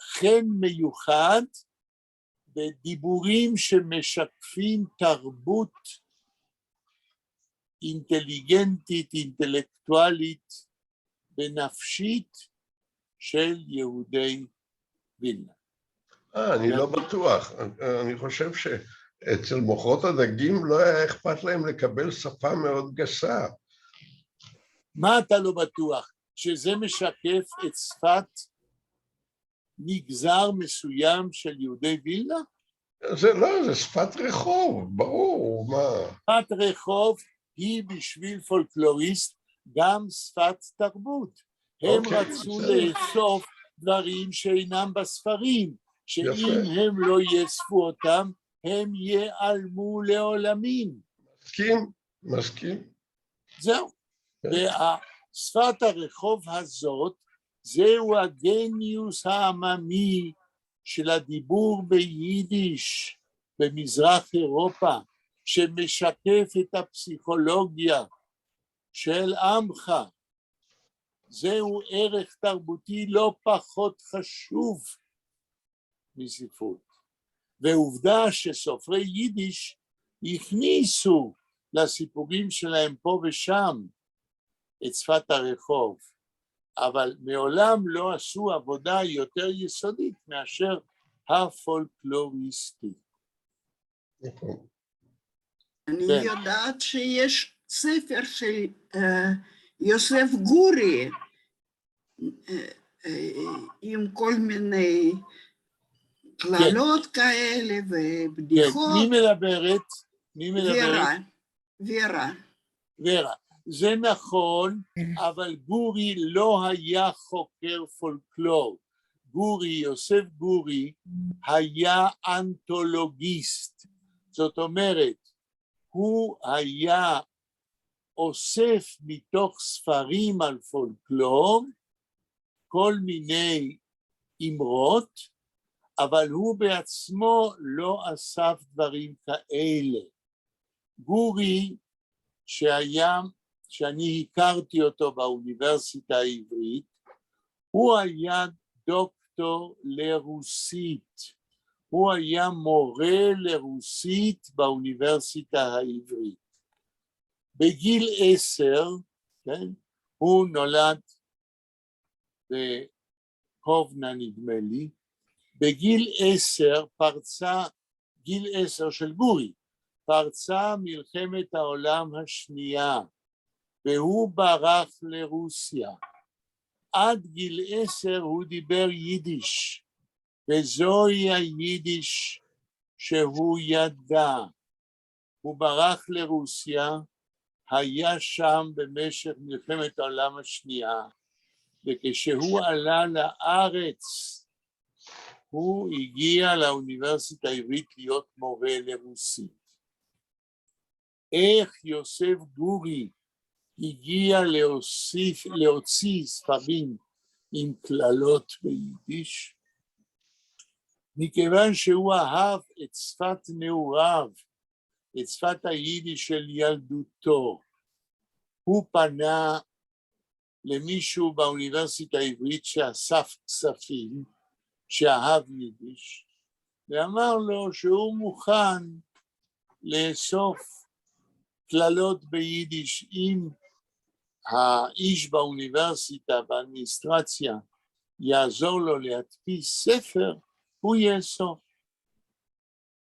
חן מיוחד בדיבורים שמשקפים תרבות אינטליגנטית, אינטלקטואלית ונפשית של יהודי וילנה.
אני לא בטוח, אני חושב שאצל מוכרות הדגים לא היה אכפת להם לקבל שפה מאוד גסה.
מה אתה לא בטוח? שזה משקף את שפת מגזר מסוים של יהודי וילנה?
זה לא, זה שפת רחוב, ברור, מה...
שפת רחוב היא בשביל פולקלוריסט גם שפת תרבות. הם רצו לאסוף דברים שאינם בספרים, שאם הם לא יאספו אותם, הם ייעלמו לעולמים.
מסכים, מסכים.
זהו. ושפת הרחוב הזאת, זהו הגניוס העממי של הדיבור ביידיש במזרח אירופה, שמשקף את הפסיכולוגיה של עמך. זהו ערך תרבותי לא פחות חשוב מספרות. ועובדה שסופרי יידיש הכניסו לסיפורים שלהם פה ושם את שפת הרחוב, אבל מעולם לא עשו עבודה יותר יסודית מאשר הפולקלוריסטית.
נכון.
אני
כן.
יודעת שיש ספר של יוסף גורי עם כל מיני קללות כאלה
כן,
ובדיחות.
מי מדברת? מי מדברת?
ורה, ורה.
ורה. זה נכון, אבל גורי לא היה חוקר פולקלור. גורי, יוסף גורי, היה אנתולוגיסט. זאת אומרת, הוא היה אוסף מתוך ספרים על פולקלור כל מיני אמרות, אבל הוא בעצמו לא אסף דברים כאלה. גורי, שהיה, שאני הכרתי אותו באוניברסיטה העברית, הוא היה דוקטור לרוסית. הוא היה מורה לרוסית באוניברסיטה העברית. בגיל 10, כן, הוא נולד בקובנה נדמה לי, בגיל 10 פרצה, גיל 10 של גורי, פרצה מלחמת העולם השנייה, והוא ברח לרוסיה. עד גיל 10 הוא דיבר יידיש, וזוהי היידיש שהוא ידע. הוא ברח לרוסיה, היה שם במשך מלחמת העולם השנייה, וכשהוא עלה לארץ, הוא הגיע לאוניברסיטה העברית להיות מורה לרוסית. איך יוסף גורי הגיע להוסיף, להוציא ספרים עם קללות ביידיש? מכיוון שהוא אהב את שפת נעוריו, את שפת היידיש של ילדותו. הוא פנה למישהו באוניברסיטה העברית שאסף כספים, שאהב יידיש, ואמר לו שהוא מוכן לאסוף קללות ביידיש אם האיש באוניברסיטה, באדמיניסטרציה, יעזור לו להדפיס ספר, הוא יאסוף.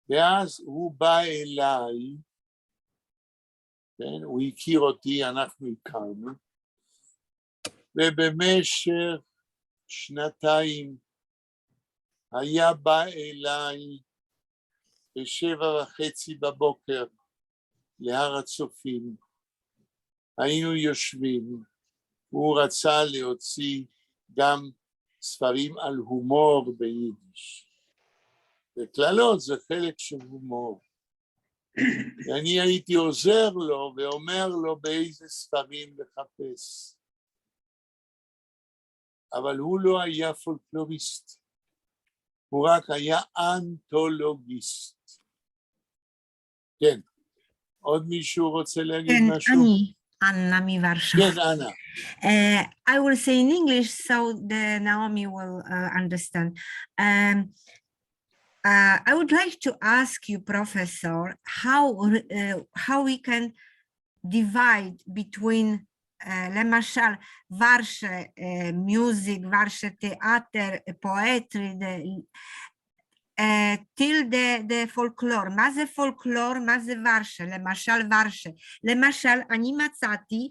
ואז הוא בא אליי, כן, הוא הכיר אותי, אנחנו הכרנו, ובמשך שנתיים היה בא אליי ב-7:30 בבוקר להר הצופים, היינו יושבים, הוא רצה להוציא גם ספרים על הומור ביידיש, וקללות זה חלק של הומור. ואני הייתי עוזר לו ואומר לו באיזה ספרים לחפש. אבל הוא לא היה פולקלוריסט, הוא רק היה אנתולוגיסט. כן, עוד מישהו רוצה להגיד
כן,
משהו?
אני, Anna מוורשה.
כן, אנה.
I will say in English so the Naomi will understand. I would like to ask you, Professor, how we can divide between למשל ורשה music, ורשה theater, poetry, till the folklore. מה זה פולקלור? מה זה ורשה? למשל ורשה. למשל, אני מצאתי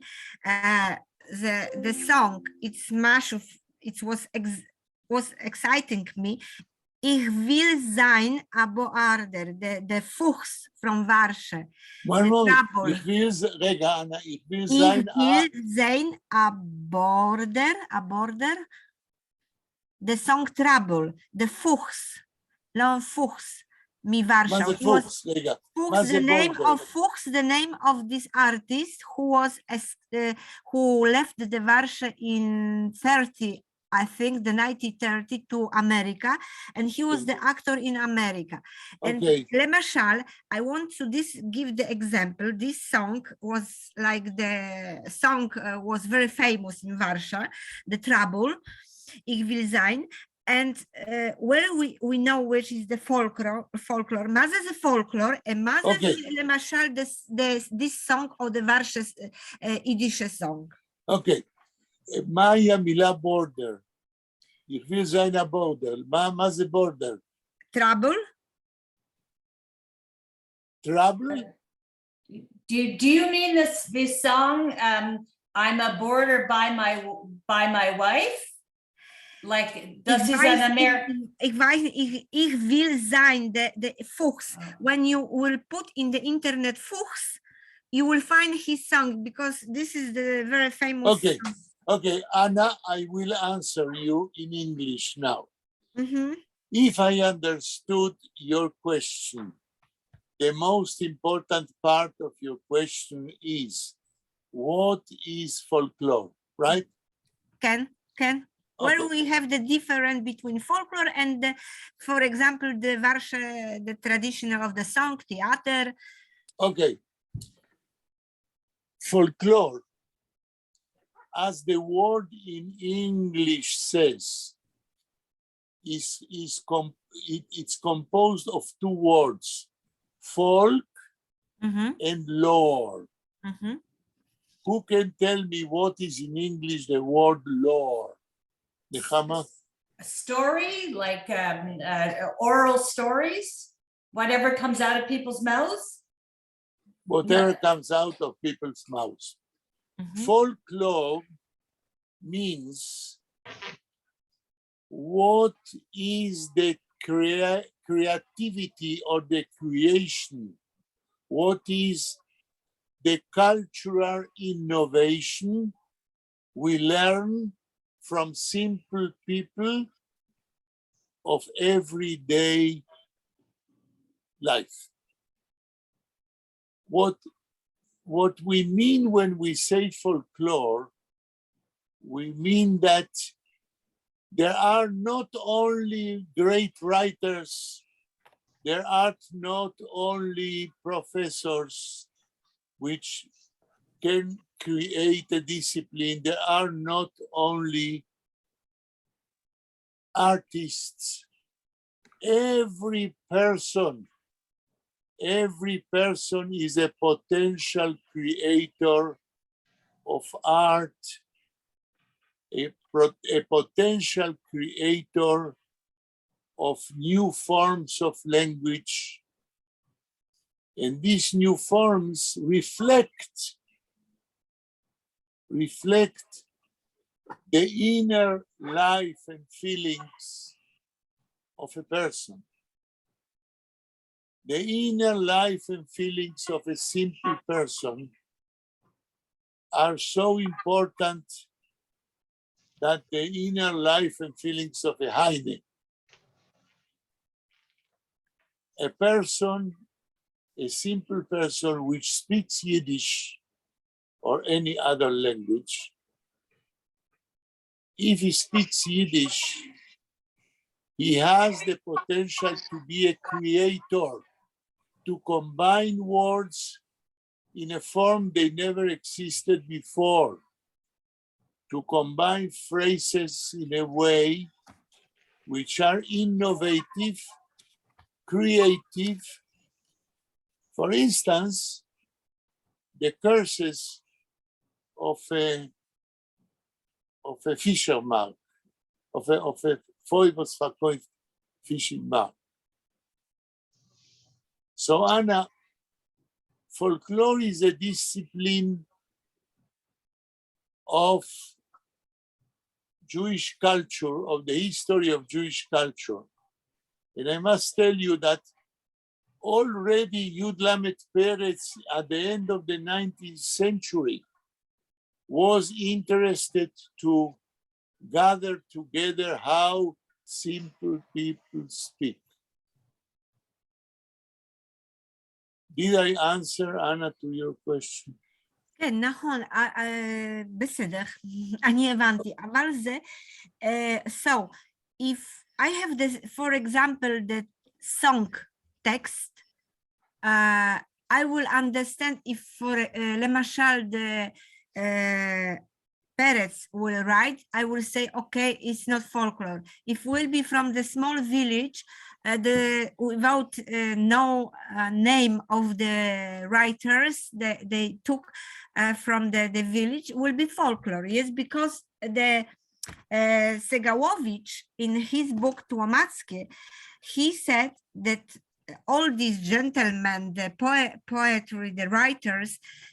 the song, it's משהו, it was exciting me. איך וויל זײַן אַ באָרדער, the Fuchs from Warsche.
One moment,
trouble.
איך וויל, רגע, אנה, איך וויל
איך
זײַן אַ,
וויל זײַן אַ באָרדער, אַ באָרדער, the song Trouble, the Fuchs, Leon Fuchs, מוורשה.
מה זה
He was
פוקס? רגע,
Fuchs,
מה זה
the name
באָרדער?
of Fuchs, the name of this artist who left the Warsche in 30, I think the 1930 to America, and he was the actor in America. And
אוקיי,
למשל, I want to this give the example. This song was like the song was very famous in Warsaw, the Trouble, איך וויל זײַן. And where we know which is the folklore, מה זה זה folklore, and מה זה
אוקיי.
למשל this song or the ורשה יידישע song.
אוקיי. מהי המילה border? איך וויל זײַן אַ border. מה זה border?
Trouble?
Trouble?
Do you mean this song, "I'm a boarder by my wife"? Like, this
Ich
is
weiß
an American.
nicht, איך ווייס, איך וויל זײַן the Fuchs. When you will put in the internet Fuchs, you will find his song because this is the very famous song.
Okay, Anna, I will answer you in English now. If I understood your question, the most important part of your question is, what is folklore, right?
כן, כן. Where
Okay.
we have the difference between folklore and, the, for example, the Varsha, the tradition of the song, theater.
Okay. Folklore, as the word in English says, it's composed of two words, folk and lore. Who can tell me what is in English the word lore? Nechama?
A story, like oral stories, whatever comes out of people's mouths?
Whatever comes out of people's mouths. Folklore means what is the creativity or the creation? What is the cultural innovation we learn from simple people of everyday life? What we mean when we say folklore, we mean that there are not only great writers, there are not only professors which can create a discipline, there are not only artists. Every person is a potential creator of art, a potential creator of new forms of language. And these new forms reflect the inner life and feelings of a person. The inner life and feelings of a simple person are so important that the inner life and feelings of a Heine. A person, a simple person which speaks Yiddish or any other language, if he speaks Yiddish, he has the potential to be a creator, to combine words in a form they never existed before, to combine phrases in a way which are innovative, creative. For instance, the curses of a fisherman, of a פֿוי וואָס פֿאַרקויפֿט פֿיש אין מאַרק. So Anna, folklore is a discipline of Jewish culture, of the history of Jewish culture. And I must tell you that already Yud Lamed Peretz at the end of the 19th century was interested to gather together how simple people speak. Did I answer, Anna, to your question?
כן, נכון, בסדר, אני הבנתי, אבל זה, so, if I have this, for example, the song text, I will understand if for, למשל, the Peretz will write, I will say, okay, it's not folklore. If will be from the small village, the without no name of the writers that they took from the village will be folklore. Yes, because the Segałowicz in his book Tłomackie, he said that all these gentlemen, the poetry, the writers,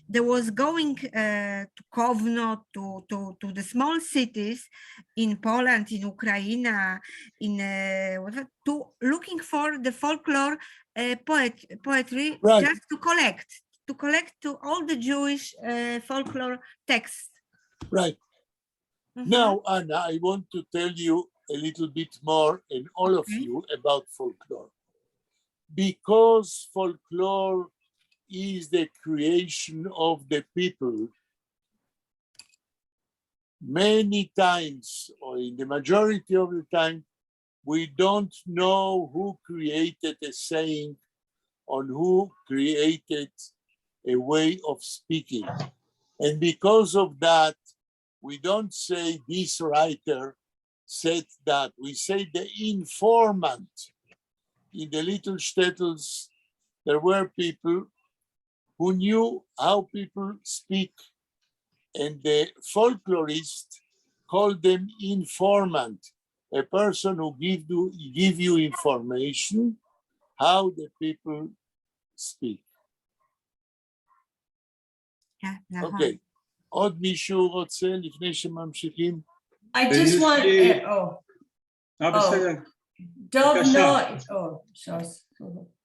they was going to Kovno, to the small cities in Poland, in Ukraine, in whatever, to looking for the folklore poetry, just to collect to all the Jewish folklore texts.
Now, Anna, I want to tell you a little bit more, and all of you, about folklore. Because folklore is the creation of the people, many times, or in the majority of the time, we don't know who created a saying or who created a way of speaking. And because of that, we don't say this writer said that. We say the informant. In the little shtetls, there were people who knew how people speak, and the folklorist called them informant, a person who give you information how the people speak.
Yeah, נכון.
אוקיי, עוד מישהו רוצה לפני שממשיכים?
I just want,
לי-
oh,
אה, בסדר.
דוב
בבקשה.
נוי, oh, sorry.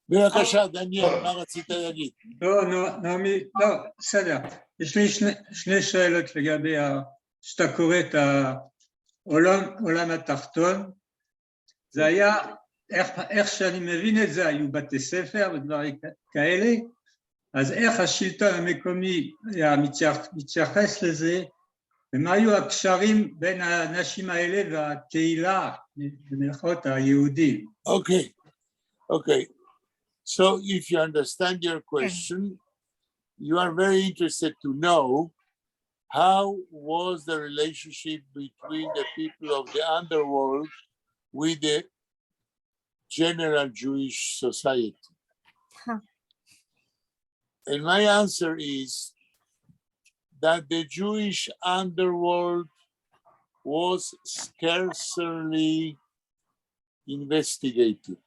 בבקשה, דניאל, מה רצית להגיד?
לא, נו- נעמי, לא, בסדר. יש לי שני שאלות לגבי שאתה קורא את העולם, עולם התחתון. זה היה, איך שאני מבין את זה, היו בתי ספר ודברים כאלה, אז איך השלטון המקומי היה מתייחס לזה, ומה היו הקשרים בין האנשים האלה והקהילה, במירכאות היהודים?
Okay. So if you understand your question, you are very interested to know how was the relationship between the people of the underworld with the general Jewish society. And my answer is that the Jewish underworld was scarcely investigated.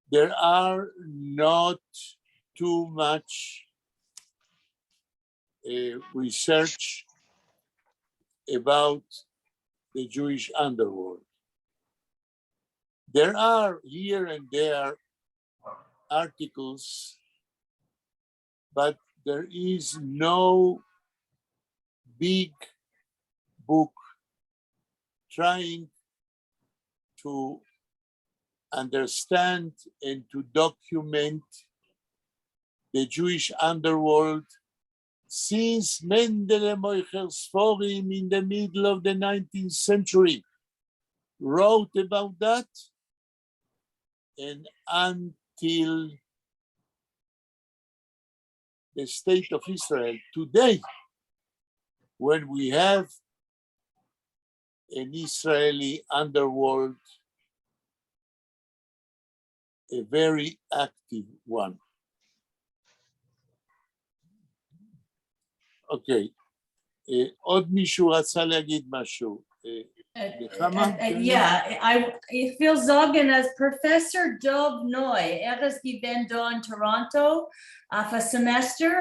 There are not too much research about the Jewish underworld. There are here and there articles, but there is no big book trying to understand and to document the Jewish underworld since Mendele Moicher Sforim in the middle of the 19th century wrote about that, and until the state of Israel today, when we have an Israeli underworld, a very active one. אוקיי, עוד מישהו רצה להגיד משהו? נחמה?
Yeah, איך וויל זאָגן, אַז Professor Dov Noy, ער איז געווען דאָ אין Toronto אויף אַ semester.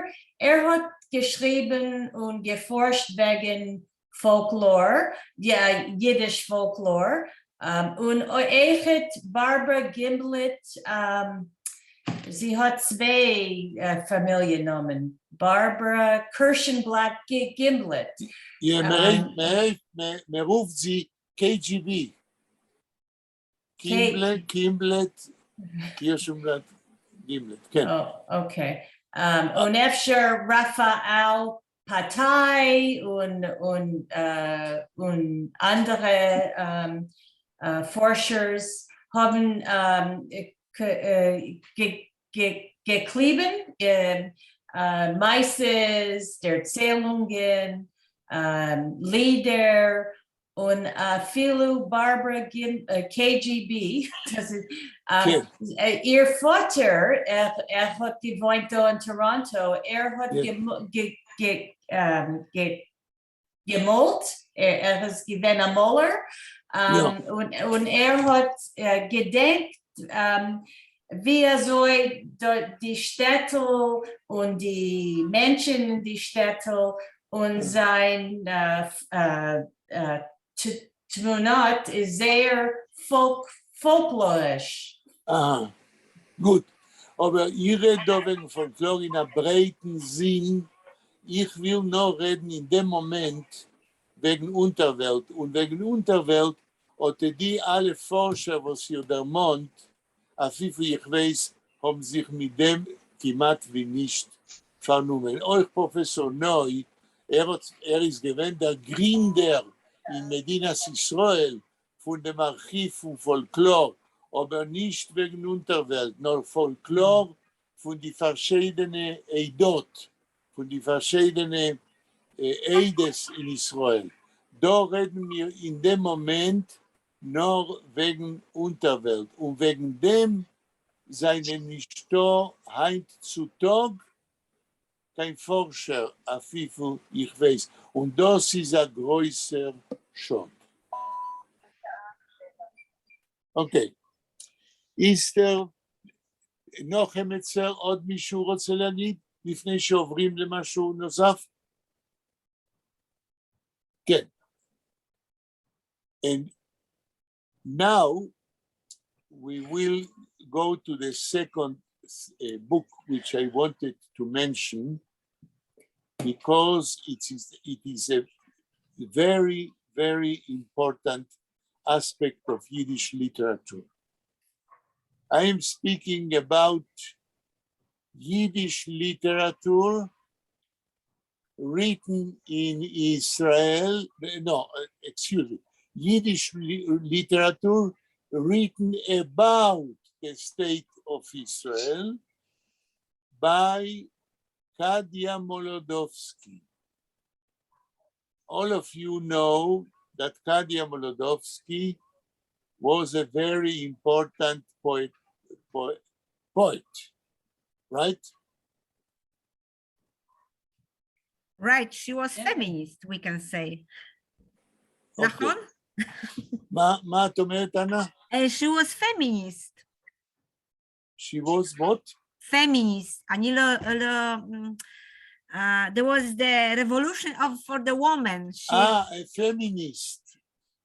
ער האָט געשריבן און געפֿאָרשט וועגן folklore, יאָ, Yiddish folklore. און אויכעט Barbara Gimblett, זי האָט צוויי פֿאַמיליע־נעמען. Barbara Kirshenblatt Gimblett.
Yeah, מ'רופֿט זי KGB. קימבלט, קימבלט, קירשנבלט, גימבלט, כן.
Oh, okay. און אפֿשר Raphael Patai און אַנדערע פֿאָרשערס האָבן געקליבן מעשׂיות, דערציילונגען. לידער און אַפֿילו באַרבאַראַ KGB, דאָס איז, איר פֿאָטער, ער האָט געוווינט דאָ אין טאָראָנטאָ, ער האָט געמאָלט, ער איז געווען אַ מאָלער, און ער האָט געדענקט, ווי אַזוי די שטעטל און די מענטשן אין די שטעטל און זײַן תּמונות איז זייער פֿאָלקלאָריש.
אַהאַ, גוט. אָבער איר רעדט דאָ וועגן פֿאָלקלאָר אין אַ ברייטן זין. איך וויל נאָר רעדן אין דעם מאָמענט וועגן אונטערוועלט. און וועגן אונטערוועלט האָט די אַלע פֿאָרשער, וואָס איר דערמאָנט, אויף וויפֿל איך ווייס, האָבן זיך מיט דעם כּמעט ווי נישט פֿאַרנומען. אויך פּראָפֿעסאָר נוי, ער איז געווען דער גרינדער אין מדינת ישראל פֿון דעם אַרכיוו פֿון פֿאָלקלאָר, אָבער נישט וועגן אונטערוועלט, נאָר פֿאָלקלאָר פֿון די פֿאַרשיידענע עדות, פֿון די פֿאַרשיידענע עדות אין ישראל. דאָ רעדן מיר אין דעם מאָמענט נאָר וועגן אונטערוועלט, און וועגן דעם זײַנען נישטאָ הײַנט צו טאָג קיין פֿאָרשער, אויף וויפֿל איך ווייס, און דאָס איז אַ גרויסער שאָד. Okay. איצטער, נאָך עמעצער, עוד מישהו רוצה להגיד, לפני שעוברים למשהו נוסף? כן. And now we will go to the second book which I wanted to mention because it is a very, very important aspect of Yiddish literature. I am speaking about Yiddish literature written in Israel, no, excuse me, Yiddish literature written about the state of Israel by Kadia Molodowsky. All of you know that Kadia Molodowsky was a very important poet, right?
Right, she was
Yeah.
feminist, we can say.
Okay.
נכון?
מה את אומרת, אנה?
She was feminist.
She was what?
Feminist. אני לא, there was the revolution of for the woman. She,
Ah, a feminist.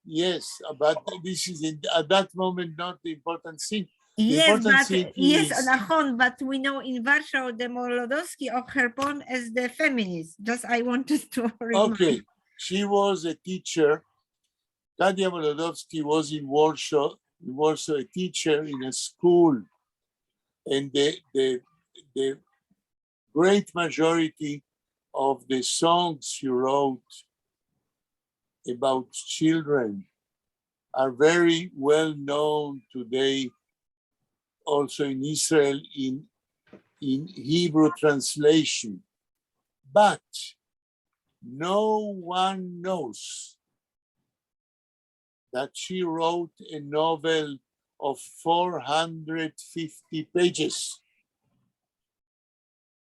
Yes, but this is at that moment not the important thing.
Yes,
important
but
thing
yes,
is-
נכון, but we know in Warsaw the Molodowsky of her poem as the feminist. Just I wanted to remind.
Okay, she was a teacher. Kadia Molodowsky was in Warsaw, a teacher in a school. And the great majority of the songs she wrote about children are very well known today, also in Israel in Hebrew translation. But no one knows that she wrote a novel of 450 pages.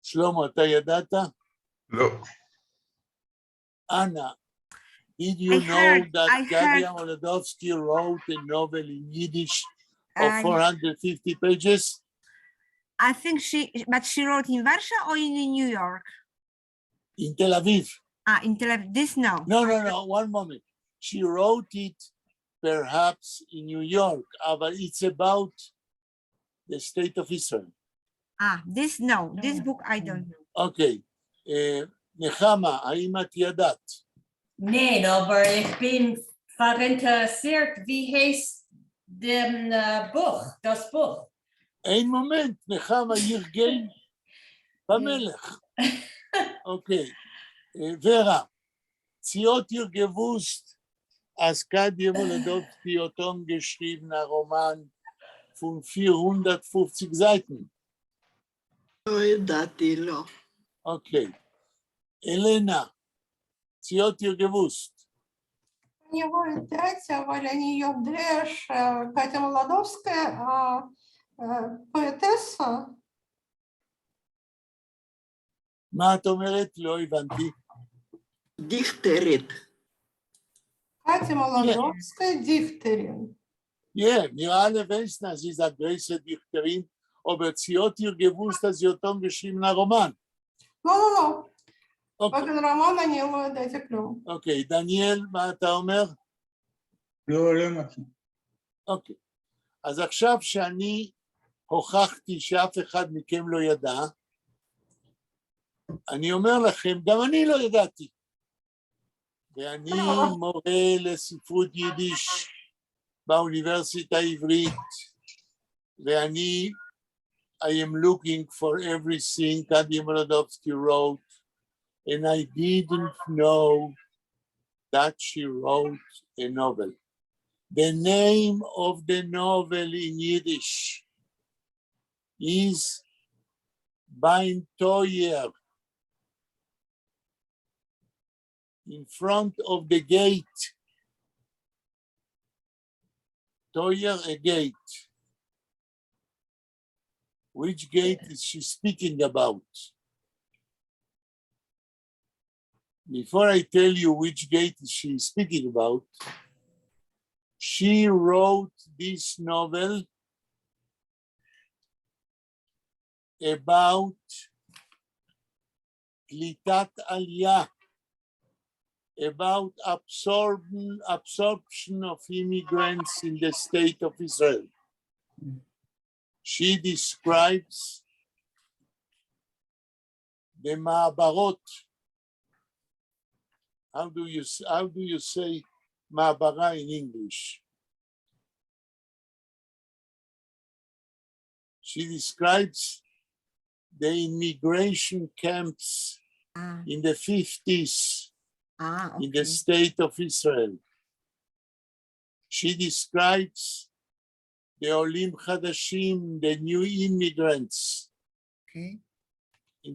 שלמה, אתה ידעת?
לא.
Anna, did you
I
know that
heard- I
Kadia
heard-
Molodowsky wrote a novel in Yiddish of 450 pages?
I think she, but she wrote in Warsaw or in New York?
In Tel Aviv.
Ah, in Tel Aviv. This no.
No, one moment. She wrote it perhaps in New York, but it's about the state of Israel.
Ah, this no. This
No.
book I don't know.
אוקיי. נחמה, האם את ידעת?
ניין, אָבער איך בין פֿאַראינטערעסירט, ווי הייסט דעם בוך, דאָס בוך?
איין מאָמענט, נחמה, איך גיי פּאַמעלעך. Okay. ורה, צי האָט איר געוווּסט, אַז קאַדיע מאָלאָדאָווסקי האָט אָנגעשריבן אַ ראָמאַן פֿון 450 זײַטן?
לא ידעתי, לא.
Okay. אלנה, צי האט איר געוואוסט?
אני לא ידעתי, אבל אני יודע שקטיה מולודובסקיה פואטסה.
מה את אומרת? לא הבנתי.
דיכטרית.
קטיה מולודובסקיה דיכטערין.
יע, מיר אלע ווייסן אז זי איז א גרויסע דיכטערין, אבער צי האט איר געוואוסט אז זי האט אנגעשריבן א ראמאן?
לא, לא, לא.
אוקיי.
וועגן ראמאן אני לא ידעתי כלום.
אוקיי, דניאל, מה אתה אומר?
לא, לא מכיר.
אוקיי. אז עכשיו שאני הוכחתי שאף אחד מכם לא ידע, אני אומר לכם, גם אני לא ידעתי. ואני מורה לספרות יידיש באוניברסיטה העברית, ואני, I am looking for everything Kadya Molodowsky wrote, and I didn't know that she wrote a novel. The name of the novel in Yiddish is בײַם טויער, in front of the gate. טויער, a gate. Which gate is she speaking about? Before I tell you which gate she is speaking about, she wrote this novel about קליטת עלייה, about absorption of immigrants in the state of Israel. She describes the מעברות. How do you say מעברה in English? She describes the immigration camps in the 50s in the state of Israel. She describes the עולים חדשים, the new immigrants, in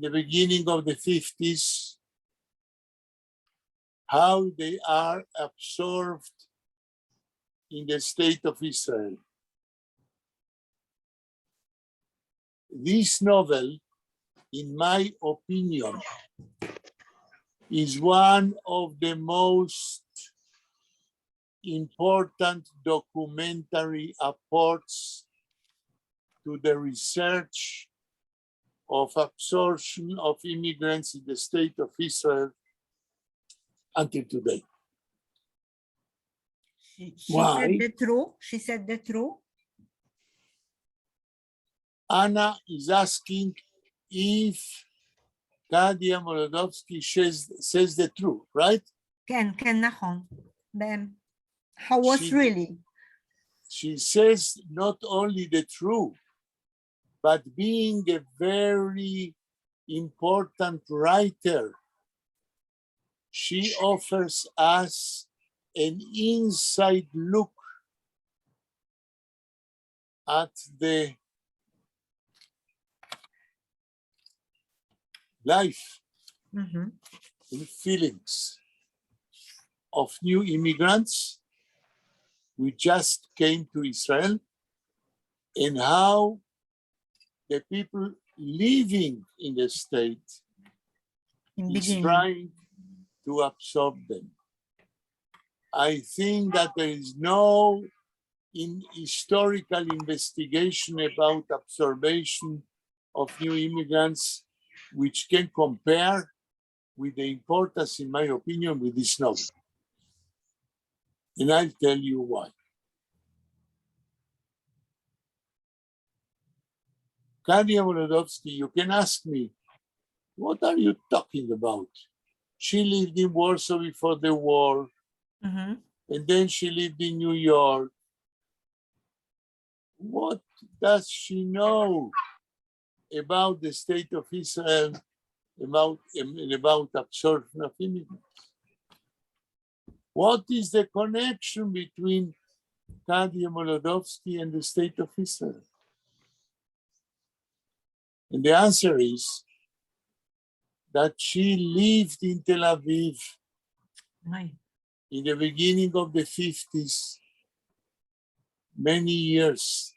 the beginning of the 50s, how they are absorbed in the state of Israel. This novel, in my opinion, is one of the most important documentary apports to the research of absorption of immigrants in the state of Israel until today.
She
Why?
said the truth. She said the truth.
Anna is asking if Kadia Molodowsky says the truth, right?
כן, כן, נכון. How was really?
She says not only the truth, but being a very important writer, she offers us an inside look at the life and feelings of new immigrants who just came to Israel, and how the people living in the state
In
is
beginning.
trying to absorb them. I think that there is no in historical investigation about absorption of new immigrants which can compare with the importance, in my opinion, with this novel. And I'll tell you why. Kadia Molodowsky, you can ask me, what are you talking about? She lived in Warsaw before the war, and then she lived in New York. What does she know about the state of Israel, and about absorption of immigrants? What is the connection between Kadia Molodowsky and the state of Israel? And the answer is that she lived in Tel Aviv In the beginning of the 50s, many years.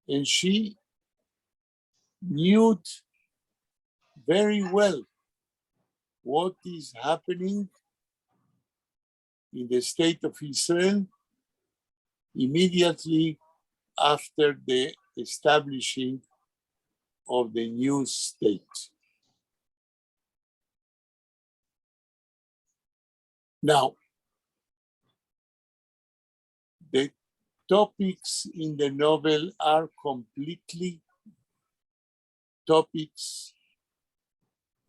And she knew very well what is happening in the state of Israel immediately after the establishing of the new state. Now, the topics in the novel are completely topics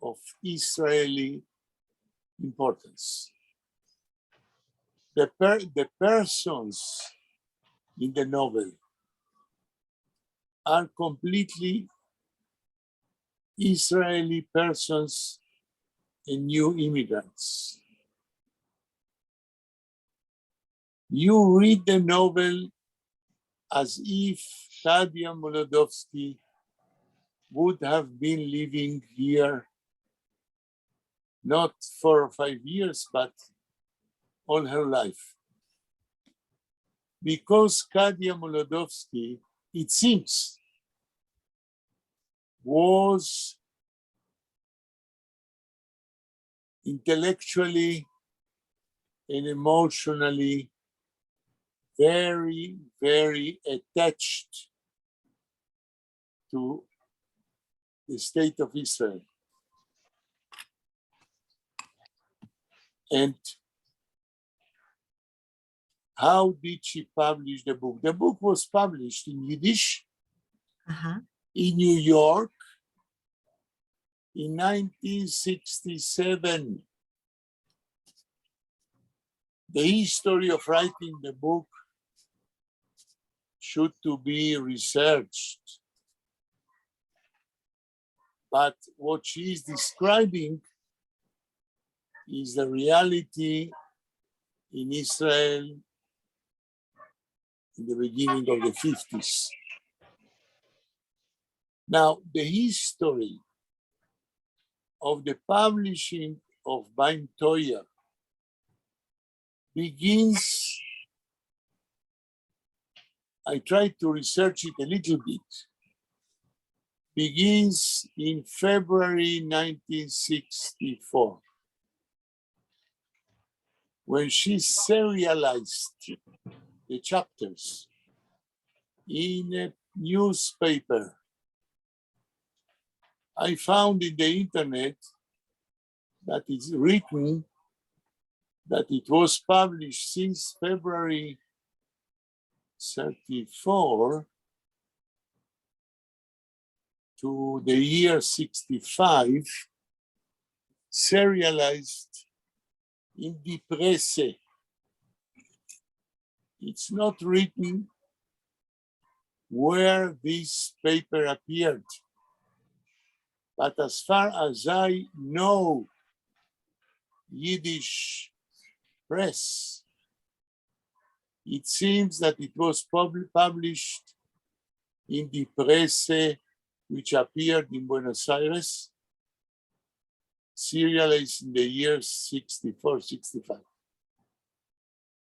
of Israeli importance. The persons in the novel are completely Israeli persons and new immigrants. You read the novel as if Kadia Molodovsky would have been living here not 4 or 5 years, but all her life. Because Kadia Molodovsky, it seems, was intellectually and emotionally very, very attached to the state of Israel. And how did she publish the book? The book was published in Yiddish in New York in 1967. The history of writing the book should to be researched. But what she is describing is the reality in Israel in the beginning of the 50s. Now, the history of the publishing of בײַם טויער begins, I tried to research it a little bit, begins in February 1964, when she serialized the chapters in a newspaper. I found in the internet that it's written that it was published since February 34 to the year 65, serialized in the Presse. It's not written where this paper appeared. But as far as I know, Yiddish press, it seems that it was published in the Presse, which appeared in Buenos Aires, serialized in the years 64, 65.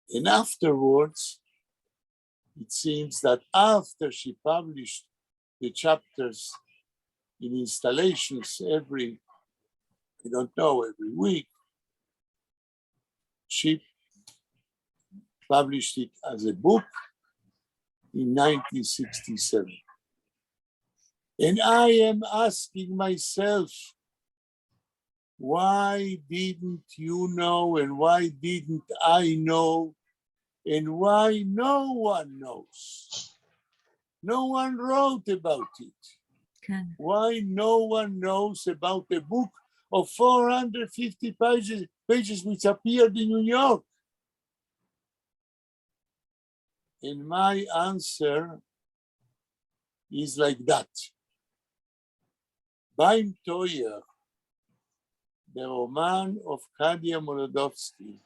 And afterwards, it seems that after she published the chapters in installations every, I don't know, every week, she published it as a book in 1967. And I am asking myself, why didn't you know and why didn't I know and why no one knows? No one wrote about it.
כן.
Why no one knows about a book of 450 pages which appeared in New York? And my answer is like that. בײַם טויער, the ראָמאַן of Kadia Molodovsky,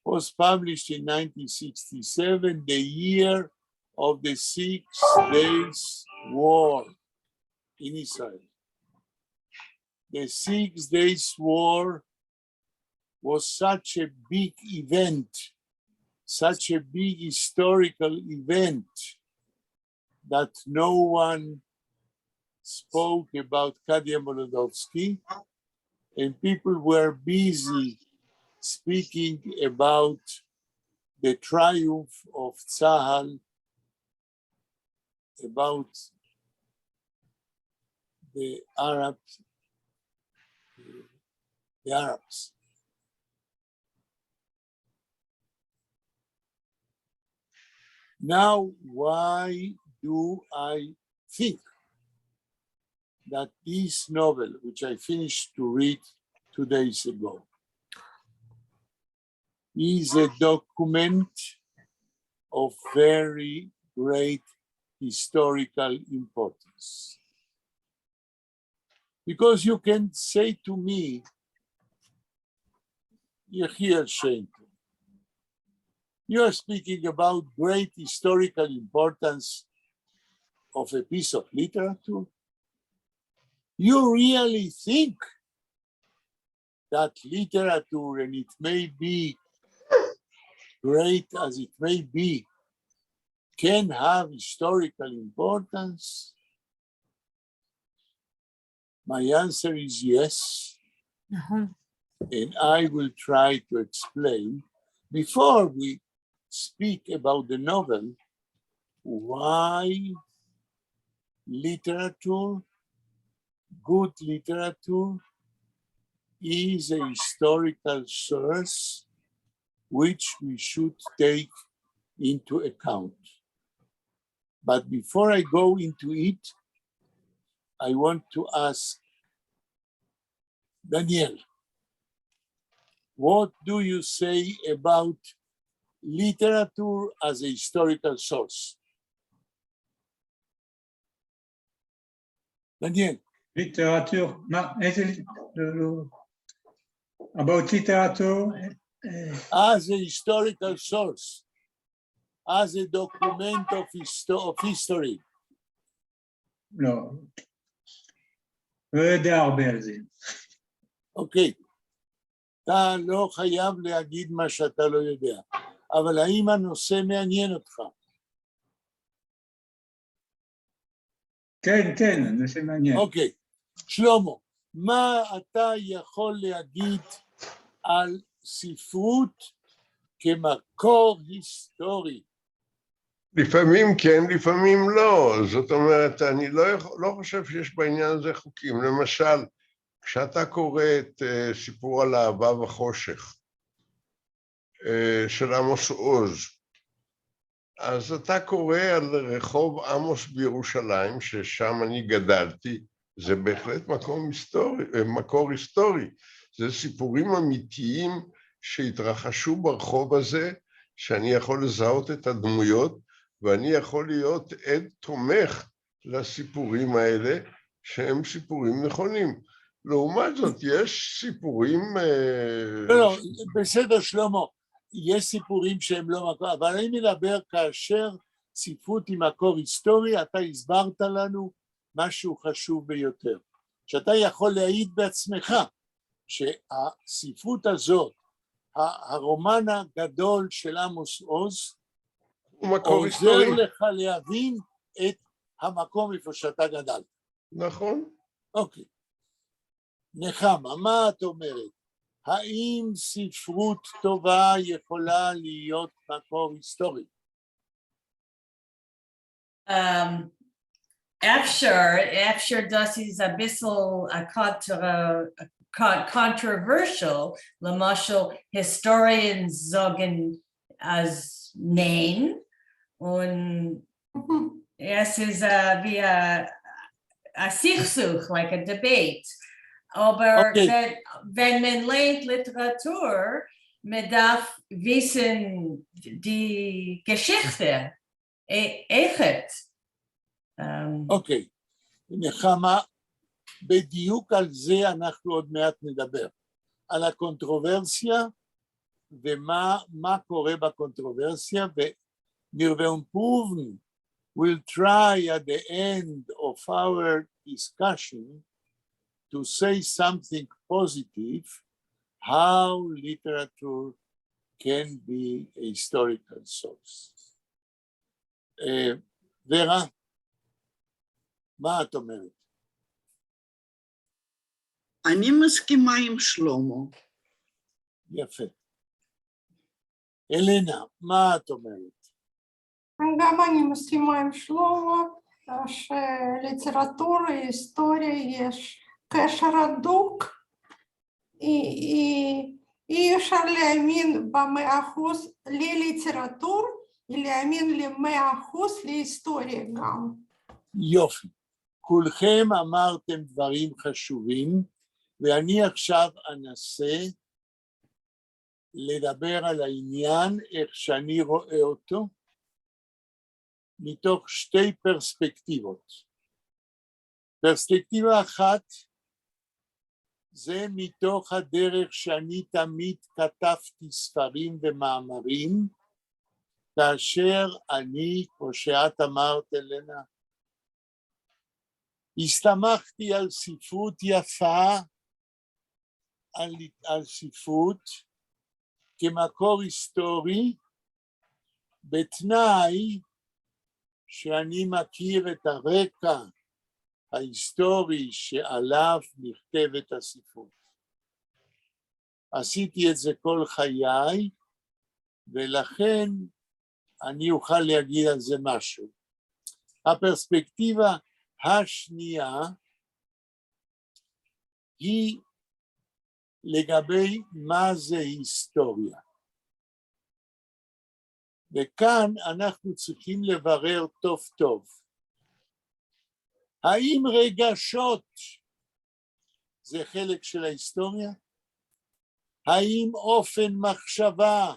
was published in 1967, the year of the 6 Days War in Israel. The 6 Days War was such a big event, such a big historical event, that no one spoke about Kadia Molodowsky, and people were busy speaking about the triumph of צה"ל, about the Arabs. Now, why do I think that this novel, which I finished to read 2 days ago, is a document of very great historical importance? Because you can say to me, Yechiel Sheinton, you are speaking about great historical importance of a piece of literature. You really think that literature, and it may be great as it may be, can have historical importance? My answer is yes,
נכון.
And I will try to explain before we speak about the novel why literature, good literature, is a historical source which we should take into account. But before I go into it, I want to ask Daniel, what do you say about literature as a historical source? Daniel.
Literature, מה, איזה, לא, לא, about literature,
As a historical source, as a document of history.
לא, לא יודע הרבה על זה.
אוקיי, אתה לא חייב להגיד מה שאתה לא יודע, אבל האם הנושא מעניין אותך?
כן, כן, הנושא מעניין.
אוקיי, שלמה, מה אתה יכול להגיד על ספרות כמקור היסטורי?
לפעמים כן, לפעמים לא. זאת אומרת, אני לא, יכול, לא חושב שיש בעניין הזה חוקים. למשל, כשאתה קורא את סיפור על אהבה וחושך של עמוס עוז, אז אתה קורא על רחוב עמוס בירושלים, ששם אני גדלתי, זה בהחלט מקום היסטורי, מקור היסטורי. זה סיפורים אמיתיים שהתרחשו ברחוב הזה, שאני יכול לזהות את הדמויות, ואני יכול להיות עד תומך לסיפורים האלה, שהם סיפורים נכונים. לעומת זאת, יש סיפורים...
לא, לא, בסדר, שלמה, יש סיפורים שהם לא מקור, אבל אני מדבר כאשר ספרות היא מקור היסטורי, אתה הסברת לנו משהו חשוב ביותר, שאתה יכול להעיד בעצמך שהספרות הזאת, הרומן הגדול של עמוס עוז,
הוא מקור
עוזר
היסטורי.
לך להבין את המקום איפה שאתה גדלת.
נכון.
אוקיי. נחמה, מה את אומרת? האם ספרות טובה יכולה להיות מקור היסטורי?
אפשר דאָס איז אַ ביסל אַ controversial, למשל, historians זאָגן אַז ניין, און עס איז ווי אַ סכסוך, like a debate. אָבער ווען מען לייענט ליטעראַטור, מען דאַרף וויסן די געשיכטע, אויכעט.
אוקיי, נחמה, בדיוק על זה אנחנו עוד מעט נדבר, על הקונטרוברסיה ומה קורה בקונטרוברסיה, וניר פרובן will try at the end of our discussion to say something positive, How literature can be a historical source. ורה, מה את אומרת?
אני מסכימה עם שלמה.
יפה. אלנה, מה את אומרת?
גם אני מסכימה עם שלמה, שליטרטורה, היסטוריה יש קשר הדוק, אי אפשר להאמין ב-100% ל ליטרטור, להאמין ל-100% להיסטוריה גם.
יופי. כולכם אמרתם דברים חשובים, ואני עכשיו אנסה לדבר על העניין, איך שאני רואה אותו, מתוך שתי פרספקטיבות. פרספקטיבה אחת זה מתוך הדרך שאני תמיד כתבתי ספרים ומאמרים, כאשר אני, כמו שאת אמרת, אלנה, הסתמכתי על ספרות יפה, על ספרות כמקור היסטורי, בתנאי שאני מכיר את הרקע ההיסטורי שעליו נכתבת הספרות. עשיתי את זה כל חיי, ולכן אני אוכל להגיד על זה משהו. הפרספקטיבה השנייה היא לגבי מה זה היסטוריה. וכאן אנחנו צריכים לברר טוב טוב. האם רגשות זה חלק של ההיסטוריה? האם אופן מחשבה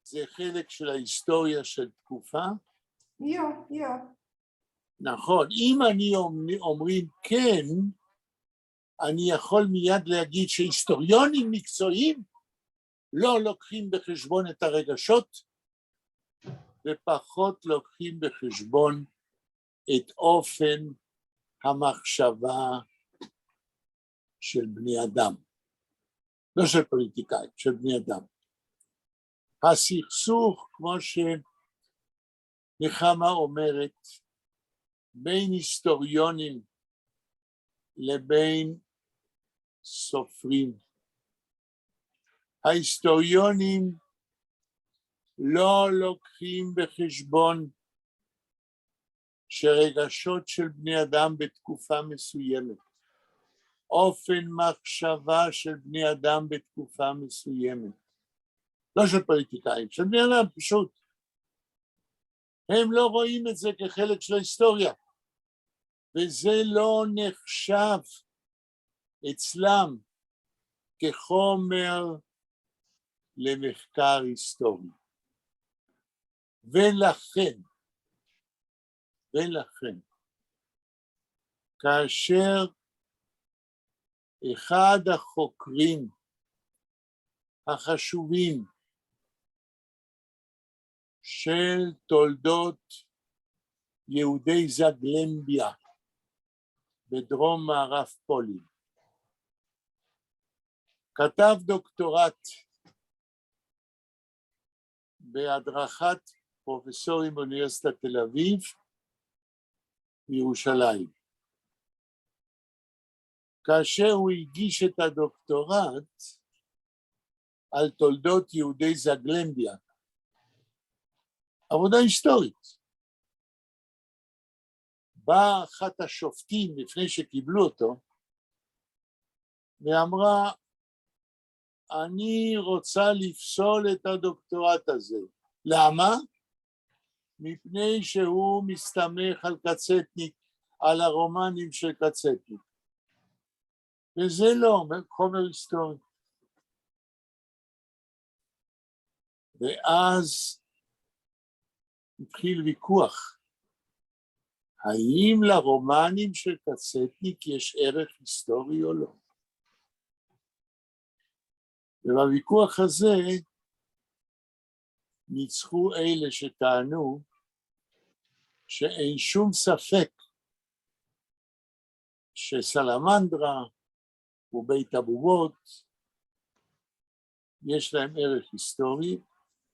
זה חלק של ההיסטוריה של תקופה?
יא, יא.
נכון, אם אני אומרים כן, אני יכול מיד להגיד שהיסטוריונים מקצועיים לא לוקחים בחשבון את הרגשות ופחות לוקחים בחשבון את אופן המחשבה של בני אדם, לא של פוליטיקאים, של בני אדם. הסכסוך, כמו שנחמה אומרת, בין היסטוריונים לבין סופרים. ההיסטוריונים לא לוקחים בחשבון שרגשות של בני אדם בתקופה מסוימת, אופן מחשבה של בני אדם בתקופה מסוימת, לא של פוליטיקאים, של בני אדם פשוט. הם לא רואים את זה כחלק של ההיסטוריה, וזה לא נחשב אצלם כחומר למחקר היסטורי. ולכן, כאשר אחד החוקרים החשובים של תולדות יהודי זגלמביה בדרום מערב פולין, כתב דוקטורט בהדרכת פרופסורים באוניברסיטת תל אביב בירושלים. כאשר הוא הגיש את הדוקטורט על תולדות יהודי זגלמביה, עבודה היסטורית. באה אחת השופטים לפני שקיבלו אותו ואמרה, אני רוצה לפסול את הדוקטורט הזה. למה? מפני שהוא מסתמך על קצטניק, על הרומנים של קצטניק. וזה לא חומר היסטורי. ואז התחיל ויכוח. האם לרומנים של קצטניק יש ערך היסטורי או לא? ובוויכוח הזה ניצחו אלה שטענו שאין שום ספק שסלמנדרה ובית הבובות יש להם ערך היסטורי,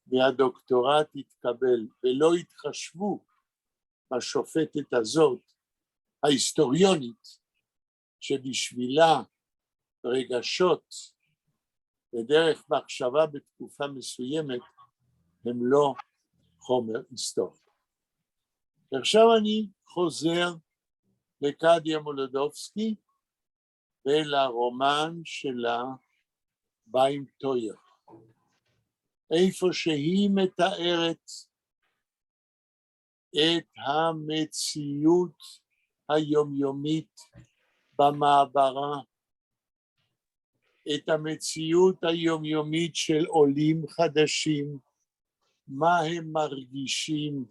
והדוקטורט התקבל, ולא התחשבו בשופטת הזאת, ההיסטוריונית, שבשבילה רגשות ודרך מחשבה בתקופה מסוימת הם לא חומר היסטורי. ועכשיו אני חוזר לקדיה מולודובסקי ולרומן שלה בײַם טויער, איפה שהיא מתארת את המציאות היומיומית במעברה, את המציאות היומיומית של עולים חדשים, מה הם מרגישים,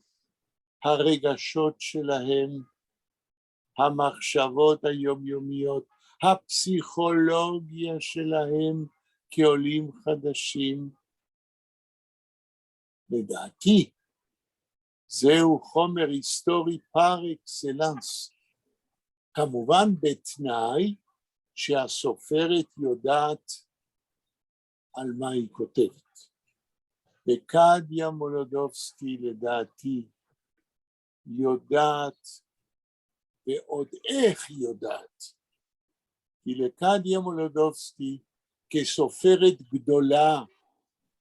הרגשות שלהם, המחשבות היומיומיות, הפסיכולוגיה שלהם כעולים חדשים. לדעתי, זהו חומר היסטורי פר אקסלנס, כמובן בתנאי שהסופרת יודעת על מה היא כותבת. וקדיה מולודובסקי לדעתי יודעת, ועוד איך היא יודעת, כי לקדיה מולודובסקי כסופרת גדולה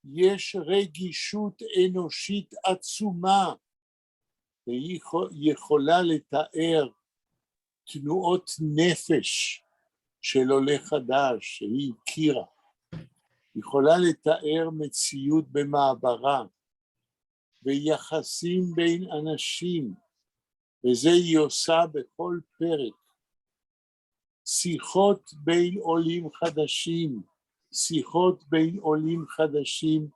יש רגישות אנושית עצומה, והיא יכולה לתאר תנועות נפש של עולה חדש שהיא הכירה, יכולה לתאר מציאות במעברה ויחסים בין אנשים, וזה היא עושה בכל פרק. שיחות בין עולים חדשים, שיחות בין עולים חדשים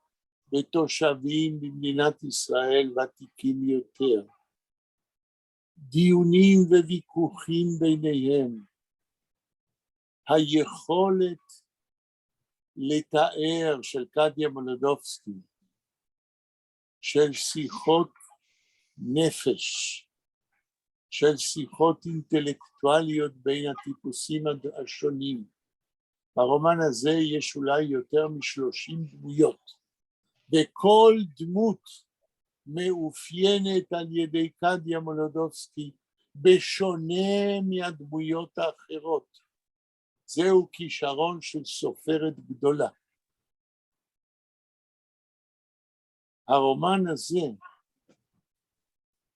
ותושבים במדינת ישראל ותיקים יותר, דיונים וויכוחים ביניהם, היכולת לתאר של קדיה מולודובסקי, של שיחות נפש, של שיחות אינטלקטואליות בין הטיפוסים השונים. ברומן הזה יש אולי יותר מ-30 דמויות, וכל דמות מאופיינת על ידי קדיה מולודובסקי בשונה מהדמויות האחרות. זהו כישרון של סופרת גדולה. הרומן הזה,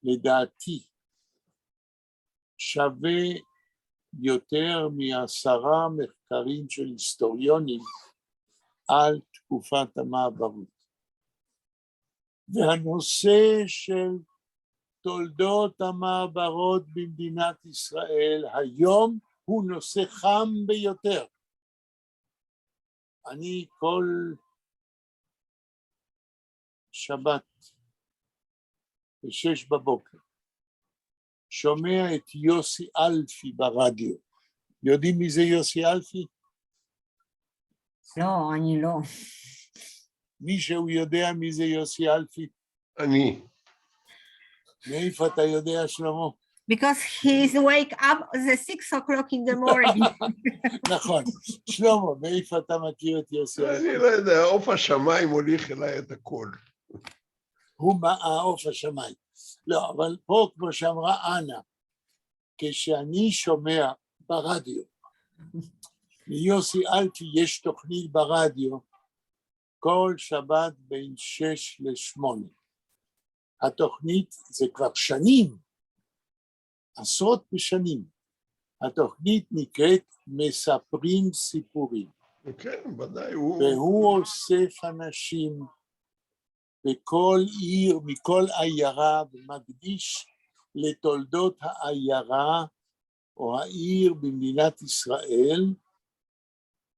לדעתי, שווה יותר מ-10 מחקרים של היסטוריונים על תקופת המעברות. והנושא של תולדות המעברות במדינת ישראל היום הוא נושא חם ביותר. אני כל שבת ב-6 בבוקר שומע את יוסי אלפי ברדיו. יודעים מי זה יוסי אלפי?
לא, אני לא.
מישהו יודע מי זה יוסי אלפי?
אני.
מאיפה אתה יודע, שלמה?
Because he's wake up the 6 o'clock in the morning.
נכון. שלמה, מאיפה אתה מכיר את יוסי אלפי?
אני לא יודע, עוף השמיים מוליך אליי את הכל.
הוא העוף השמיים. לא, אבל פה, כמו שאמרה אנה, כשאני שומע ברדיו, ליוסי אלפי יש תוכנית ברדיו כל שבת בין 6 ל-8. התוכנית זה כבר שנים, עשרות בשנים. התוכנית נקראת מספרים סיפורים.
כן, ודאי, הוא.
והוא אוסף אנשים בכל עיר, מכל עיירה, ומקדיש לתולדות העיירה או העיר במדינת ישראל,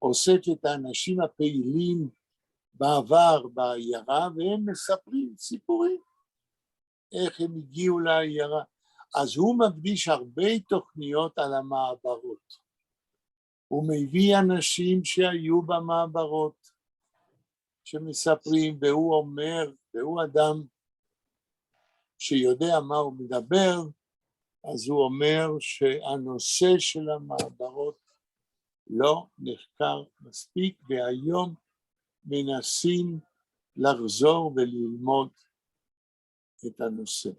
אוסף את האנשים הפעילים בעבר בעיירה, והם מספרים סיפורים, איך הם הגיעו לעיירה. אז הוא מקדיש הרבה תוכניות על המעברות. הוא מביא אנשים שהיו במעברות, שמספרים, והוא אומר, והוא אדם שיודע מה הוא מדבר, אז הוא אומר שהנושא של המעברות לא נחקר מספיק, והיום מנסים לחזור וללמוד את הנושא.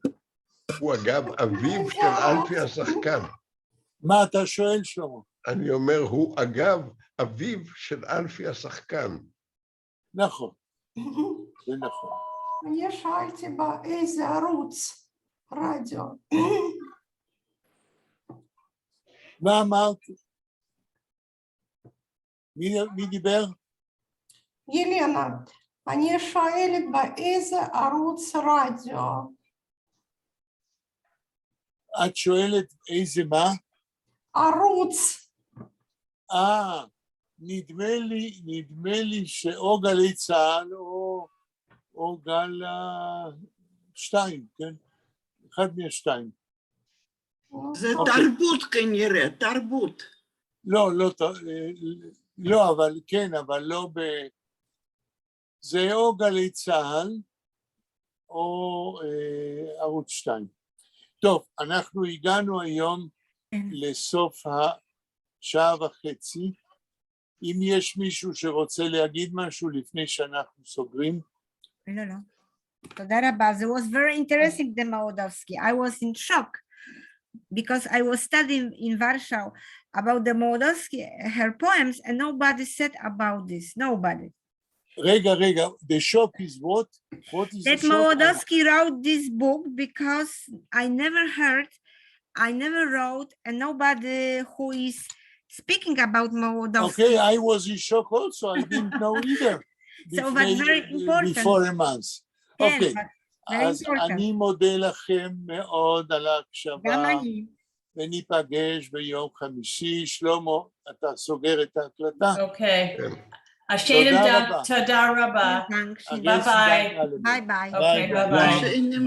הוא אגב אביו של אלפי השחקן.
מה אתה שואל, שלמה?
אני אומר, הוא אגב אביו של אלפי השחקן.
נכון, זה נכון.
אני שאלתי באיזה ערוץ רדיו.
מה אמרת? מי דיבר?
ילנה, אני שואלת באיזה ערוץ רדיו.
את שואלת איזה מה?
ערוץ.
נדמה לי שאו גלי צה"ל או גל שתיים, כן? אחד מהשתיים.
זה
אוקיי.
תרבות כנראה, תרבות.
לא, לא, לא, אבל כן, אבל לא ב... זה או גלי צה"ל או ערוץ 2. טוב, אנחנו הגענו היום לסוף השעה וחצי. אם יש מישהו שרוצה להגיד משהו לפני שאנחנו סוגרים.
לא, לא. תודה רבה. It was very interesting, the Mołodowski. I was in shock because I was studying in Warsaw about the Mołodowski, her poems, and nobody said about this. Nobody.
רגע, רגע, the shock is what? What is the
That
shock?
Mołodowski wrote this book because I never heard, I never wrote, and nobody who is speaking about Mołodowski.
Okay, I was in shock also, I didn't know either.
So, but very important.
Before a month.
כן,
אוקיי,
but very
אז
important.
אני מודה לכם מאוד על ההקשבה,
גם אני.
וניפגש ביום חמישי. שלמה, אתה סוגר את ההקלטה?
אוקיי.
כן.
השם
תודה רבה.
תודה רבה.
Thanks.
ביי ביי.
ביי ביי.
אוקיי, ביי ביי.
שיינעם.